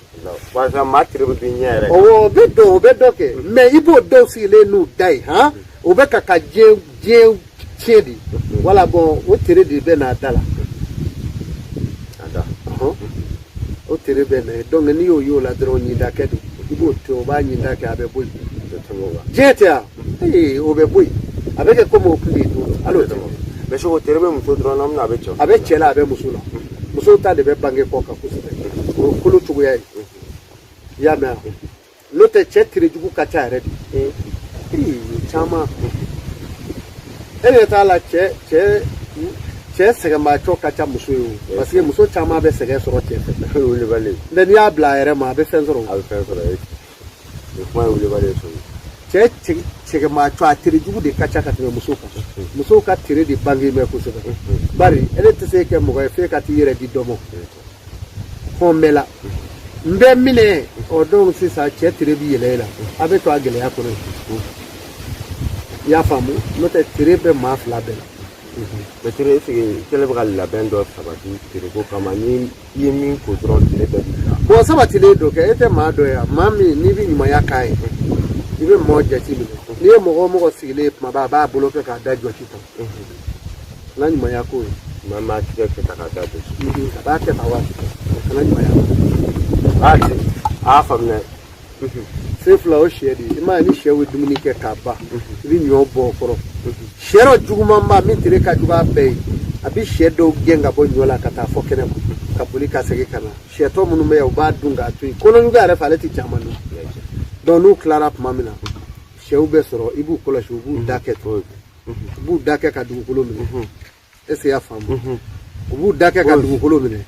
Walasa maa tere bɛ bin ɲɛ yɛrɛ. Ɔwɔ, o bɛ dɔn, o bɛ dɔ kɛ, mais i b'o dɔw sigilen n'u da ye han, o bɛ ka diɲɛ tiɲɛ de. Wala bon, o tere de bɛ n'a da la. O tere bɛ na ye. Donc n'i y'o y'o la dɔrɔn, ɲinda kɛ don, i b'o to, o b'a ɲinda kɛ, a bɛ bɔ yen. Diɲɛ tɛ yan, ee, o bɛ bɔ yen, a bɛ kɛ komi o tun bɛ yen don, hali o tɛ. Mais soko tere bɛ muso dɔrɔn na, a bɛ cɛ. A bɛ cɛ la, a bɛ muso la. Musow ta de bɛ bange kɔ kan kosɛbɛ, o ye kolo cogoya ye, i y'a mɛn wa? N'o tɛ, cɛ tere jugu ka ca yɛrɛ de. Ee, caman. E ɲɛ t'a la, cɛ sɛgɛnbaatɔ ka ca muso ye o, parce que muso caman bɛ sɛgɛn sɔrɔ cɛ fɛ. Wulibali. Mɛ n'i y'a bila a yɛrɛ ma, a bɛ fɛn sɔrɔ o. A bɛ fɛn sɔrɔ, o kuma ye wulibali ye sɔrɔ. Cɛ sɛgɛnbaatɔ, a tere jugu de ka ca ka tɛmɛ muso kan. Musow ka tere de bange bɛ kosɛbɛ, bari e tɛ se kɛ mɔgɔ ye f'e ka t'i yɛrɛ di dɔ ma. Hɔn bɛɛ la n bɛ minɛ o don sisan, cɛ tere bi yɛlɛ e la, a bɛ to a gɛlɛya kɔnɔ yen. I y'a faamu? N'o tɛ, tere bɛ maa fila bɛɛ la. Mais tere, est-ce que kɛlɛ bɛ ka labɛn dɔ sabati tereko kama, ni i ye min ko dɔrɔn, tere bɛɛ b'i bila? Bon, sabatilen don kɛ, e tɛ maa dɔ ye yan, maa min n'i bɛ ɲumanya k'a ye, i bɛ mɔgɔ jate minɛ. N'i ye mɔgɔ o mɔgɔ sigilen ye kuma bɛɛ, a b'a bolo kɛ k'a da jɔsi tan, kana ɲumanya k'o ye. Maa maa tigɛ kɛ ta k'a da jɔsi. A b'a kɛ tan waati, kana ɲumanya. A ti a y'a faamuya. Sen fila o sɛ de ye, i m'a ye, ni sɛw ye dumuni kɛ k'a ban, i bɛ ɲɔ bɔ o kɔrɔ. Sɛ dɔ jugumanba min tere ka jugu a bɛɛ ye, a bɛ sɛ dɔw gɛn ka bɔ ɲɔ la ka taa fɔ kɛnɛ ma, ka boli ka segin ka na. Sɛ tɔ minnu bɛ yan, u b'a dun k'a to yen. Kɔnɔjuguya yɛrɛ fɛ, ale tɛ caman dun. Donc n'u tilara tuma min na, sɛw bɛ sɔrɔ, i b'u kɔlɔsi, u b'u da kɛ ten, u b'u da kɛ ka dugukolo minɛ. Est ce que i y'a faamu? U b'u da kɛ ka dugukolo minɛ.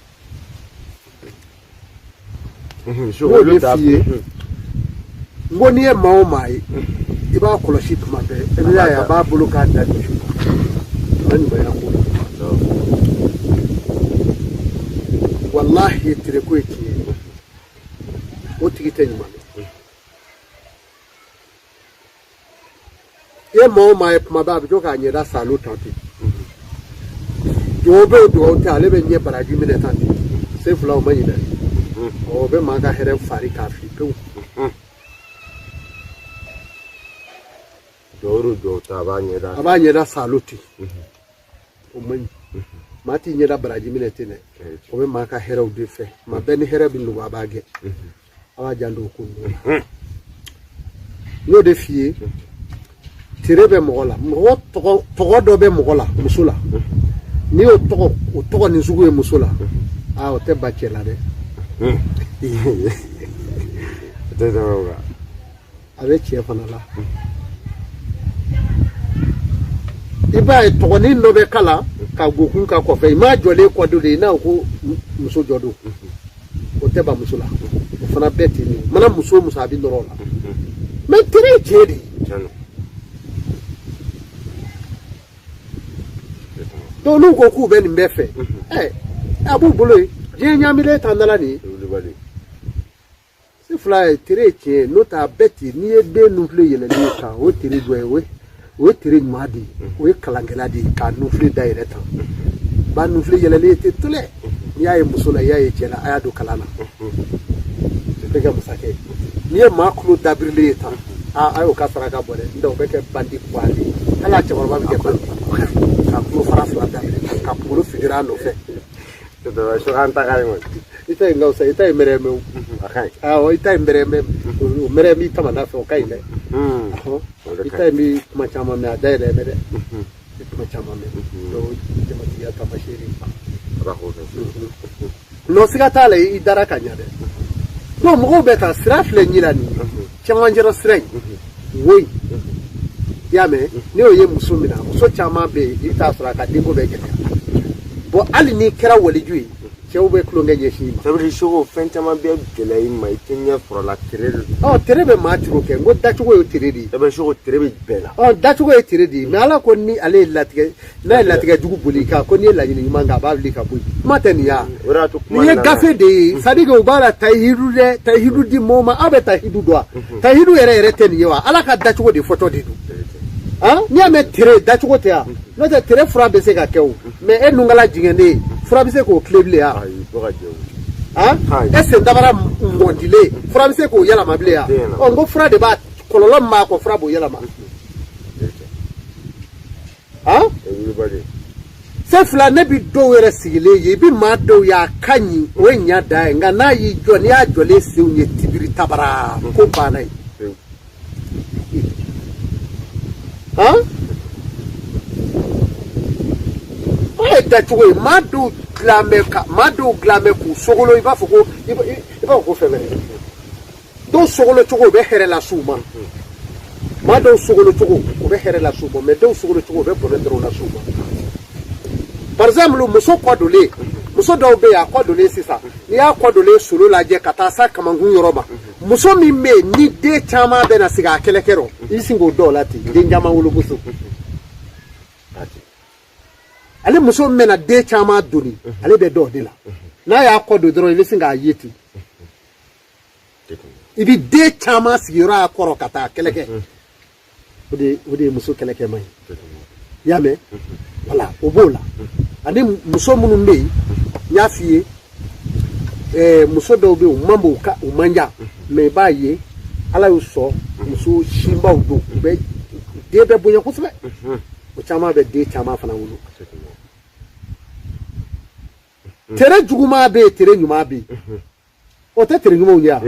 N b'o de f'i ye, n ko n'i ye maa o maa ye, i b'a kɔlɔsi tuma bɛɛ, i b'a ye a b'a bolo k'a da jɔsi, a ɲumanya ko la. Walahi, tereko ye tiɲɛ ye, o tigi tɛ ɲuman dɔn. I ye maa o maa ye kuma bɛɛ, a bɛ to k'a ɲɛda salo tan ten, dugawu bɛ o dugawu tɛ, ale bɛ ɲɛ baraji minɛ tan ten. Sen fila, o ma ɲi dɛ, o bɛ maa ka hɛrɛ fari k'a fili pewu. Dugawu dugawu ta, a b'a ɲɛda. A b'a ɲɛda salo ten, o man ɲi. Maa t'i ɲɛda baraji minɛ ten dɛ, o bɛ maa ka hɛrɛw de fɛ. Maa bɛɛ ni hɛrɛ bɛ nugu, a b'a gɛn, a b'a janto o ko ninnu na. N y'o de f'i ye, tere bɛ mɔgɔ la, mɔgɔ tɔgɔ dɔ bɛ mɔgɔ la, muso la. N'i y'o tɔgɔ, o tɔgɔ nin sugu ye muso la, aa, o tɛ ba cɛ la dɛ. A bɛ cɛ fana la. I b'a ye tɔgɔnin dɔ bɛ kala ka gokun ka kɔfɛ, i m'a jɔlen kɔ don de, i n'a ko muso jɔ don, o tɛ ba muso la. O fana bɛɛ ten de mana muso o muso, a bɛ nɔrɔ o la. Mais tere ye tiɲɛ de ye. Donc n'u ko k'u bɛ nin bɛɛ fɛ, ɛ, a b'u bolo yen, diɲɛ ɲaamilen t'an da la nin ye. Se fila ye tere ye tiɲɛ ye, n'o tɛ a bɛɛ ten. N'i ye den nunfile yɛlɛlen ye kan, o ye tere dɔ ye, o ye tere ɲuman de ye, o ye kalankɛla de ye k'a nunfile da yɛrɛ tan. Ba nunfile yɛlɛlen ye ten tolɛ, n'i y'a ye muso la, i y'a ye cɛ la, a y'a don kalan na, o tɛ kɛ masakɛ ye. N'i ye maa kulo dabirilen ye tan, aa, a y'o ka saraka bɔ dɛ, n'o tɛ o bɛ kɛ bandi kuwa de ye. Hali a cɛkɔrɔba bɛ kɛ bandi, ka kulo fara fila dabiri ka kunkolo fijira a nɔfɛ. An ta ka ɲi kɔni. I ta in ka fisa, i ta in mɛrɛmɛ o. A ka ɲi. Awɔ, i ta in mɛrɛmɛ, o mɛrɛmɛ i tamana fɛ, o ka ɲi dɛ. I ta in bɛ kuma caman mɛn, a dayɛlɛ mɛ dɛ. I kuma caman mɛn. Donc jamatigiya taamasiyɛn de. Non, siga t'a la, i dara ka ɲa dɛ. Non, mɔgɔw bɛ taa sira filɛ ɲi la nin ye, cɛmancɛrɔ sira in, wo in, i y'a mɛn? N'i y'o ye muso min na, muso caman bɛ yen, i bɛ taa sɔrɔ a ka denko bɛ gɛlɛya. Bon, hali n'i kɛra waliju ye, Cɛw bɛ tulonkɛ ɲɛsin i ma. Ça veut dire Seko fɛn caman bɛ gɛlɛya i ma i tɛ ɲɛ sɔrɔ a la tere de don. Tere bɛ maa tiro kɛ n ko dacogo ye tere de ye. E bɛ Seko tere bɛ bɛɛ la. Dacogo ye tere de ye mais Ala ko ni ale ye latigɛ n'a ye latigɛ jugu boli i kan ko n'i ye laɲini ɲuman kɛ a b'a wuli ka bɔ yen kuma tɛ nin ya. O de y'a to kuma nin ye gafe de ye c'est à dire que u b'a la tayihidu dɛ tayihidu di mɔgɔw ma aw bɛ tayihidu dɔn wa tayihidu yɛrɛ yɛrɛ tɛ nin ye wa Ala ka dacogo de fɔtɔ de don. N'i y'a mɛn tere dacogo tɛ yan n'o tɛ tere fura bɛ se ka kɛ o mais e nunkala jigɛnnen fura bɛ se k'o tile bilen yan e sen dabara mɔndilen fura bɛ se k'o yɛlɛma bilen yan n ko fura de b'a kɔlɔlɔ min b'a kɔ fura b'o yɛlɛma se fila ne bi dɔw yɛrɛ sigilen ye i bi maa dɔw ye a ka ɲi o ye ɲa dan ye nka n'a y'i jɔ n'i y'a jɔlen senw ye tibiri tabara ko banna ye. O ye dacogo ye maa dɔw dilan bɛ ka maa dɔw dilan bɛ k'u sogolo i b'a fɔ ko i b'a fɔ ko fɛn wɛrɛ dɔw sogolo cogo u bɛ hɛrɛ las'u ma maa dɔw sogolo cogo u bɛ hɛrɛ las'u ma mais dɔw sogolo cogo u bɛ bɔnɛ dɔrɔn las'u ma par exemple muso kɔ donlen muso dɔw bɛ yen a kɔ donlen sisan n'i y'a kɔ donlen solo lajɛ ka taa s'a kamankun yɔrɔ ma muso min bɛ yen ni den caman bɛ na sigi a kɛlɛkɛ rɔ i bɛ sin k'o dɔw la ten den caman wolomuso ale muso min bɛna den caman doni ale bɛ dɔw de la n'a y'a kɔ don dɔrɔn i bɛ sin k'a ye ten i bɛ den caman sigiyɔrɔ a kɔrɔ ka taa kɛlɛkɛ o de ye muso kɛlɛkɛma ye i y'a mɛn wala o b'o la ani muso minnu bɛ yen n y'a f'i ye muso dɔw bɛ yen u man bon u man jan mais i b'a ye Ala y'u sɔn muso sinbaw don u bɛ den bɛ bonya kosɛbɛ o caman bɛ den caman fana wolo tere juguman bɛ yen tere ɲuman bɛ yen o tɛ tere ɲumanw ye wa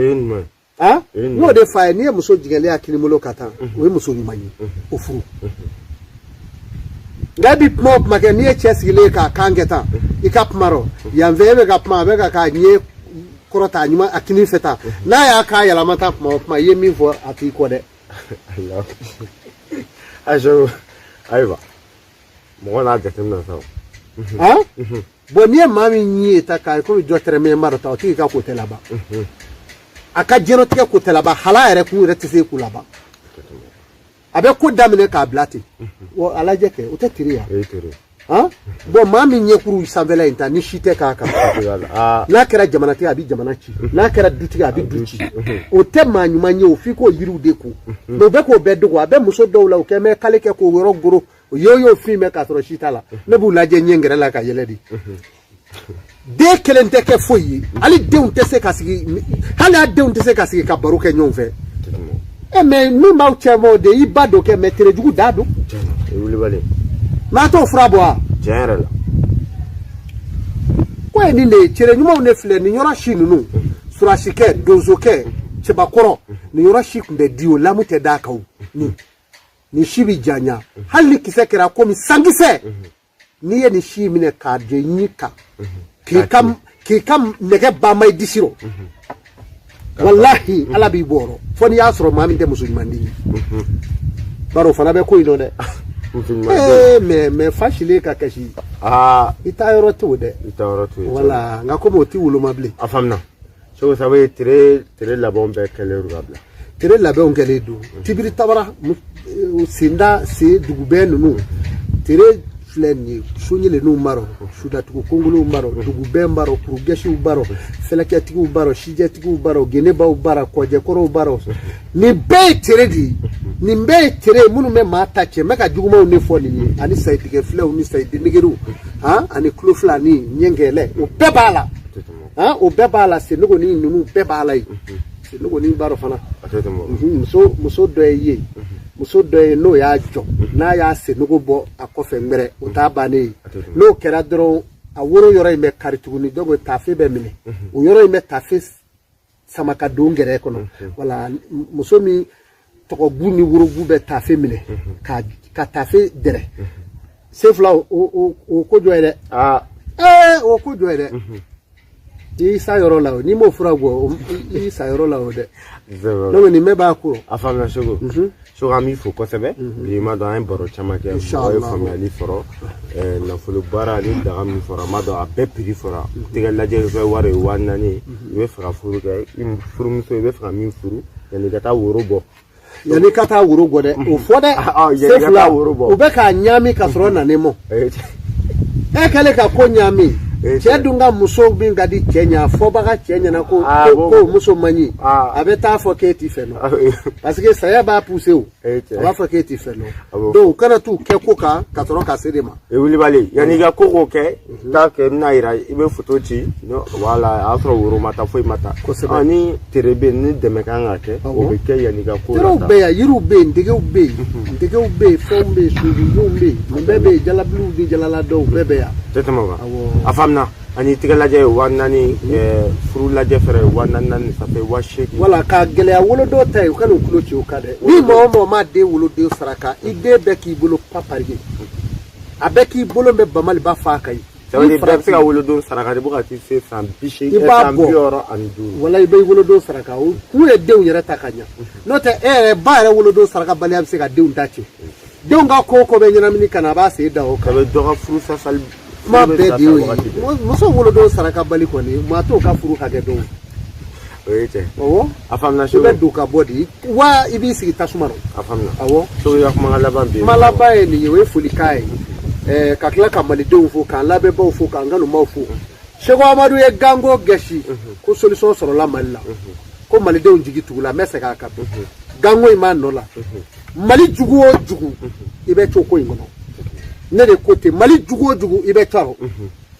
n y'o de f'a ye n'i ye muso jigɛlen a kini bolo ka taa o ye muso ɲuman ye o furu nka e bi kuma o kuma kɛ n'i ye cɛ sigilen k'a kan kɛ tan i ka kuma rɔ yan fɛ e bɛ ka kuma a bɛ ka k'a ɲɛ kɔrɔta a ɲuman a kini fɛ tan n'a y'a kan yɛlɛma tan kuma o kuma i ye min fɔ a t'i kɔ dɛ. Ayiwa mɔgɔ n'a jateminɛ sa o. Bon n'i ye maa min ɲi ye ta k'a ye komi jɔ tɛrɛmɛ ma dɔ ta o tigi ka ko tɛ laban a ka diɲɛlatigɛ ko tɛ laban hal'a yɛrɛ kun yɛrɛ tɛ se k'o laban a bɛ ko daminɛ k'a bila ten wa a lajɛ kɛ o tɛ tere ya bon maa min ɲɛkuru sanfɛla in ta ni si tɛ k'a kan n'a kɛra jamanatigi a bɛ jamana ci n'a kɛra dutigi a bɛ du ci o tɛ maa ɲuman ye o f'i k'o yiriw de ko mais u bɛ k'o bɛɛ dogo a bɛ muso dɔw la u kɛ mɛ kale kɛ k'o yɔrɔ goro o y'o y'o fin mɛ k'a sɔrɔ si t'a la ne b'u lajɛ ɲɛ gɛrɛ la ka yɛlɛ de den kelen tɛ kɛ foyi ye hali denw tɛ se ka sigi hali a denw tɛ se ka sigi ka baro kɛ ɲɔgɔn fɛ mais min b'aw cɛ ma o de i ba don kɛ mais tere jugu da don mais a t'o fura bɔ wa tiɲɛ yɛrɛ la ko ye nin de ye tere ɲumanw de filɛ nin yɔrɔ si ninnu surasikɛ donsokɛ cɛbakɔrɔ nin yɔrɔ si tun bɛ di o lamu tɛ d'a kan o nin si bɛ janya hali ni kisɛ kɛra komi sankisɛ n'i ye nin si minɛ k'a jɔ i ɲin kan k'i ka nɛgɛ banba i disi rɔ walahi Ala b'i bɔ o rɔ fo n'i y'a sɔrɔ maa min tɛ muso ɲuman den ye bari o fana bɛ ko in nɔ dɛ mais fa silen ka kasi i taa yɔrɔ t'o dɛ wala nka komi o t'i woloma bilen a faamuna Seko sabu tere labɛnw bɛɛ kɛlen don ka bila tere labɛnw kɛlen don tibiri tabara senda sen dugubɛn ninnu tere filɛ nin ye soɲɛlenninw b'a rɔ sudatugu kongolow b'a rɔ dugubɛn b'a rɔ kurugɛsiw b'a rɔ fɛlɛkɛtigiw b'a rɔ sijɛtigiw b'a rɔ genebaw b'a rɔ kɔjɛkɔrɔw b'a rɔ nin bɛɛ ye tere de ye nin bɛɛ ye tere ye minnu bɛ maa ta cɛ n bɛ ka jugumanw de fɔ nin ye ani sayitigɛ filɛw ni sayidenegeriw ani tulo fila ni ɲɛgɛlɛ o bɛɛ b'a la o bɛɛ b'a la senogoni ninnu bɛɛ b'a la yen senogoni b'a rɔ fana muso dɔ ye muso dɔ ye n'o y'a jɔ n'a y'a sennogo bɔ a kɔfɛ ŋɛrɛ o t'a bannen ye n'o kɛra dɔrɔn a woro yɔrɔ in bɛ kari tuguni donc taafe bɛ minɛ o yɔrɔ in bɛ taafe sama ka don gɛrɛ kɔnɔ wala muso min tɔgɔbu ni worobu bɛ taafe minɛ ka taafe dɛrɛ sen fila o ko jɔ ye dɛ o ko jɔ ye dɛ i sa yɔrɔ la o n'i m'o fura bɔ i sa yɔrɔ la o dɛ donc nin bɛɛ b'a ko a faamuna Seko. Seko an b'i fo kosɛbɛ. Bi ma dɔn an ye baro caman kɛ, mɔgɔ ye faamuyali sɔrɔ nafolo baara ni daga min fɔra, ma dɔn a bɛɛ prix fɔra. Tigɛ lajɛli kɛ wari ye 4000, i bɛ fɛ ka furu kɛ, i furumuso i bɛ fɛ ka min furu, yanni ka taa woro bɔ. Yanni ka taa woro bɔ dɛ, o fɔ dɛ. Yanni ka taa woro bɔ. U bɛ k'a ɲaami ka sɔrɔ nalen mɔ. E kɛlen ka ko ɲaami. Cɛ dun ka muso min ka di cɛ ɲɛ, a fɔbaga cɛ ɲɛna ko ko muso man ɲi, a bɛ taa fɔ k'e t'i fɛ nɔ, parce que saya b'a pousser o, a b'a fɔ k'e t'i fɛ nɔ. Donc u kana t'u kɛ ko kan ka sɔrɔ ka se de ma. Wulibali, yanni i ka ko kɛ, taa kɛ, n bɛna yira, i bɛ photo ci, voilà, a y'a sɔrɔ woro ma taa, foyi ma taa. Kosɛbɛ. Ni tere bɛ yen, ni dɛmɛ kan ka kɛ, o bɛ kɛ yanni i ka ko la. Terew bɛ yan, yiriw bɛ yen, ntegew bɛ yen, ntegew bɛ yen, fɛnw bɛ yen, sunsunw bɛ yen, nin bɛɛ bɛ yen, jalabiliw ni jalaladenw bɛɛ bɛ yan. Tɛ tɛmɛ o kan. A faamuna. Ani tigɛ lajɛ ye 4000, furu lajɛ fɛrɛ ye 4000, ça fait 8000. Voilà, ka gɛlɛya wolodon ta ye, u ka n'u tulo ci o kan dɛ. Ni mɔgɔ o mɔgɔ ma den woloden saraka, i den bɛɛ k'i bolo papariye, a bɛɛ k'i bolo bɛ bamaliba fa kan ye. Ça veut dire bɛɛ bɛ se ka wolodon saraka de, bɔ ka t'i se san 80, san 65. Wala i bɛ wolodon saraka, o kun ye denw yɛrɛ ta ka ɲa. N'o tɛ e yɛrɛ ba yɛrɛ wolodon saraka baliya bɛ se ka denw ta tiɲɛ. Denw ka ko o ko bɛ ɲɛnamini ka na, a b'a sen da o kan. A bɛ dɔ ka furu sasali. Kuma bɛɛ de y'o ye. Muso wolodon saraka bali kɔni, maa t'o ka furu hakɛ dɔn. O ye tiɲɛ. Awɔ. A faamuna. I bɛ don ka bɔ de wa i b'i sigi tasuma rɔ. A faamuna. Awɔ. Seko, i ka kumakan laban bi. Kuma laban ye nin ye, o ye folikan ye. Ka tila ka malidenw fo, k'an lamɛnbaaw fo, k'an kanubaw fo. Seko Amadu ye ganko gɛsi ko solution sɔrɔla Mali la. Ko malidenw jigi tugula, n bɛ segin a kan bi. Ganko in b'a nɔ la. Mali jugu o jugu, i bɛ co ko in kɔnɔ. Ne de ko ten, Mali jugu o jugu, i bɛ cɔrɔ.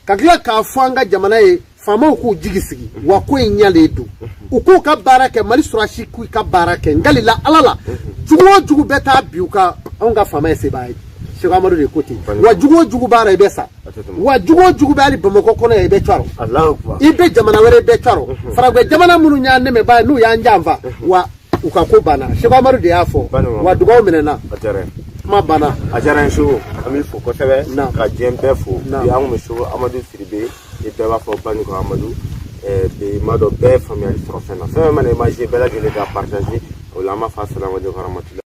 Ka tila k'a fɔ an ka jamana ye, faamaw k'u jigi sigi, wa ko in ɲalen don. U k'u ka baara kɛ, Mali sɔrɔdasi k'u ka baara kɛ, n kalila Ala la. Jugu o jugu bɛ taa bi u ka, anw ka faama ye sebaa ye. Seko Amadu de ko ten. Wa jugu o jugu baara i bɛ sa. Wa jugu o jugu bɛ hali Bamakɔ kɔnɔ yan, i bɛ cɔrɔ. I bɛ jamana wɛrɛ, i bɛ cɔrɔ. Faragwɛ jamana minnu y'an dɛmɛbaa ye, n'u y'an janfa, wa u ka ko banna. Seko Amadu de y'a fɔ. Wa dugawu minɛna. Kuma banna. A diyara n ye Seko, an b'i fo kosɛbɛ, ka diɲɛ bɛɛ fo. Bi an kun bɛ Seko Amadu Sidibe, ni bɛɛ b'a fɔ Banikɔ Amadu. Bi ma dɔn bɛɛ ye faamuyali sɔrɔ fɛn na. Fɛn fɛn mana image bɛɛ lajɛlen ka partager. O la an b'a fɔ asalaamaaleykum warahmatulahi.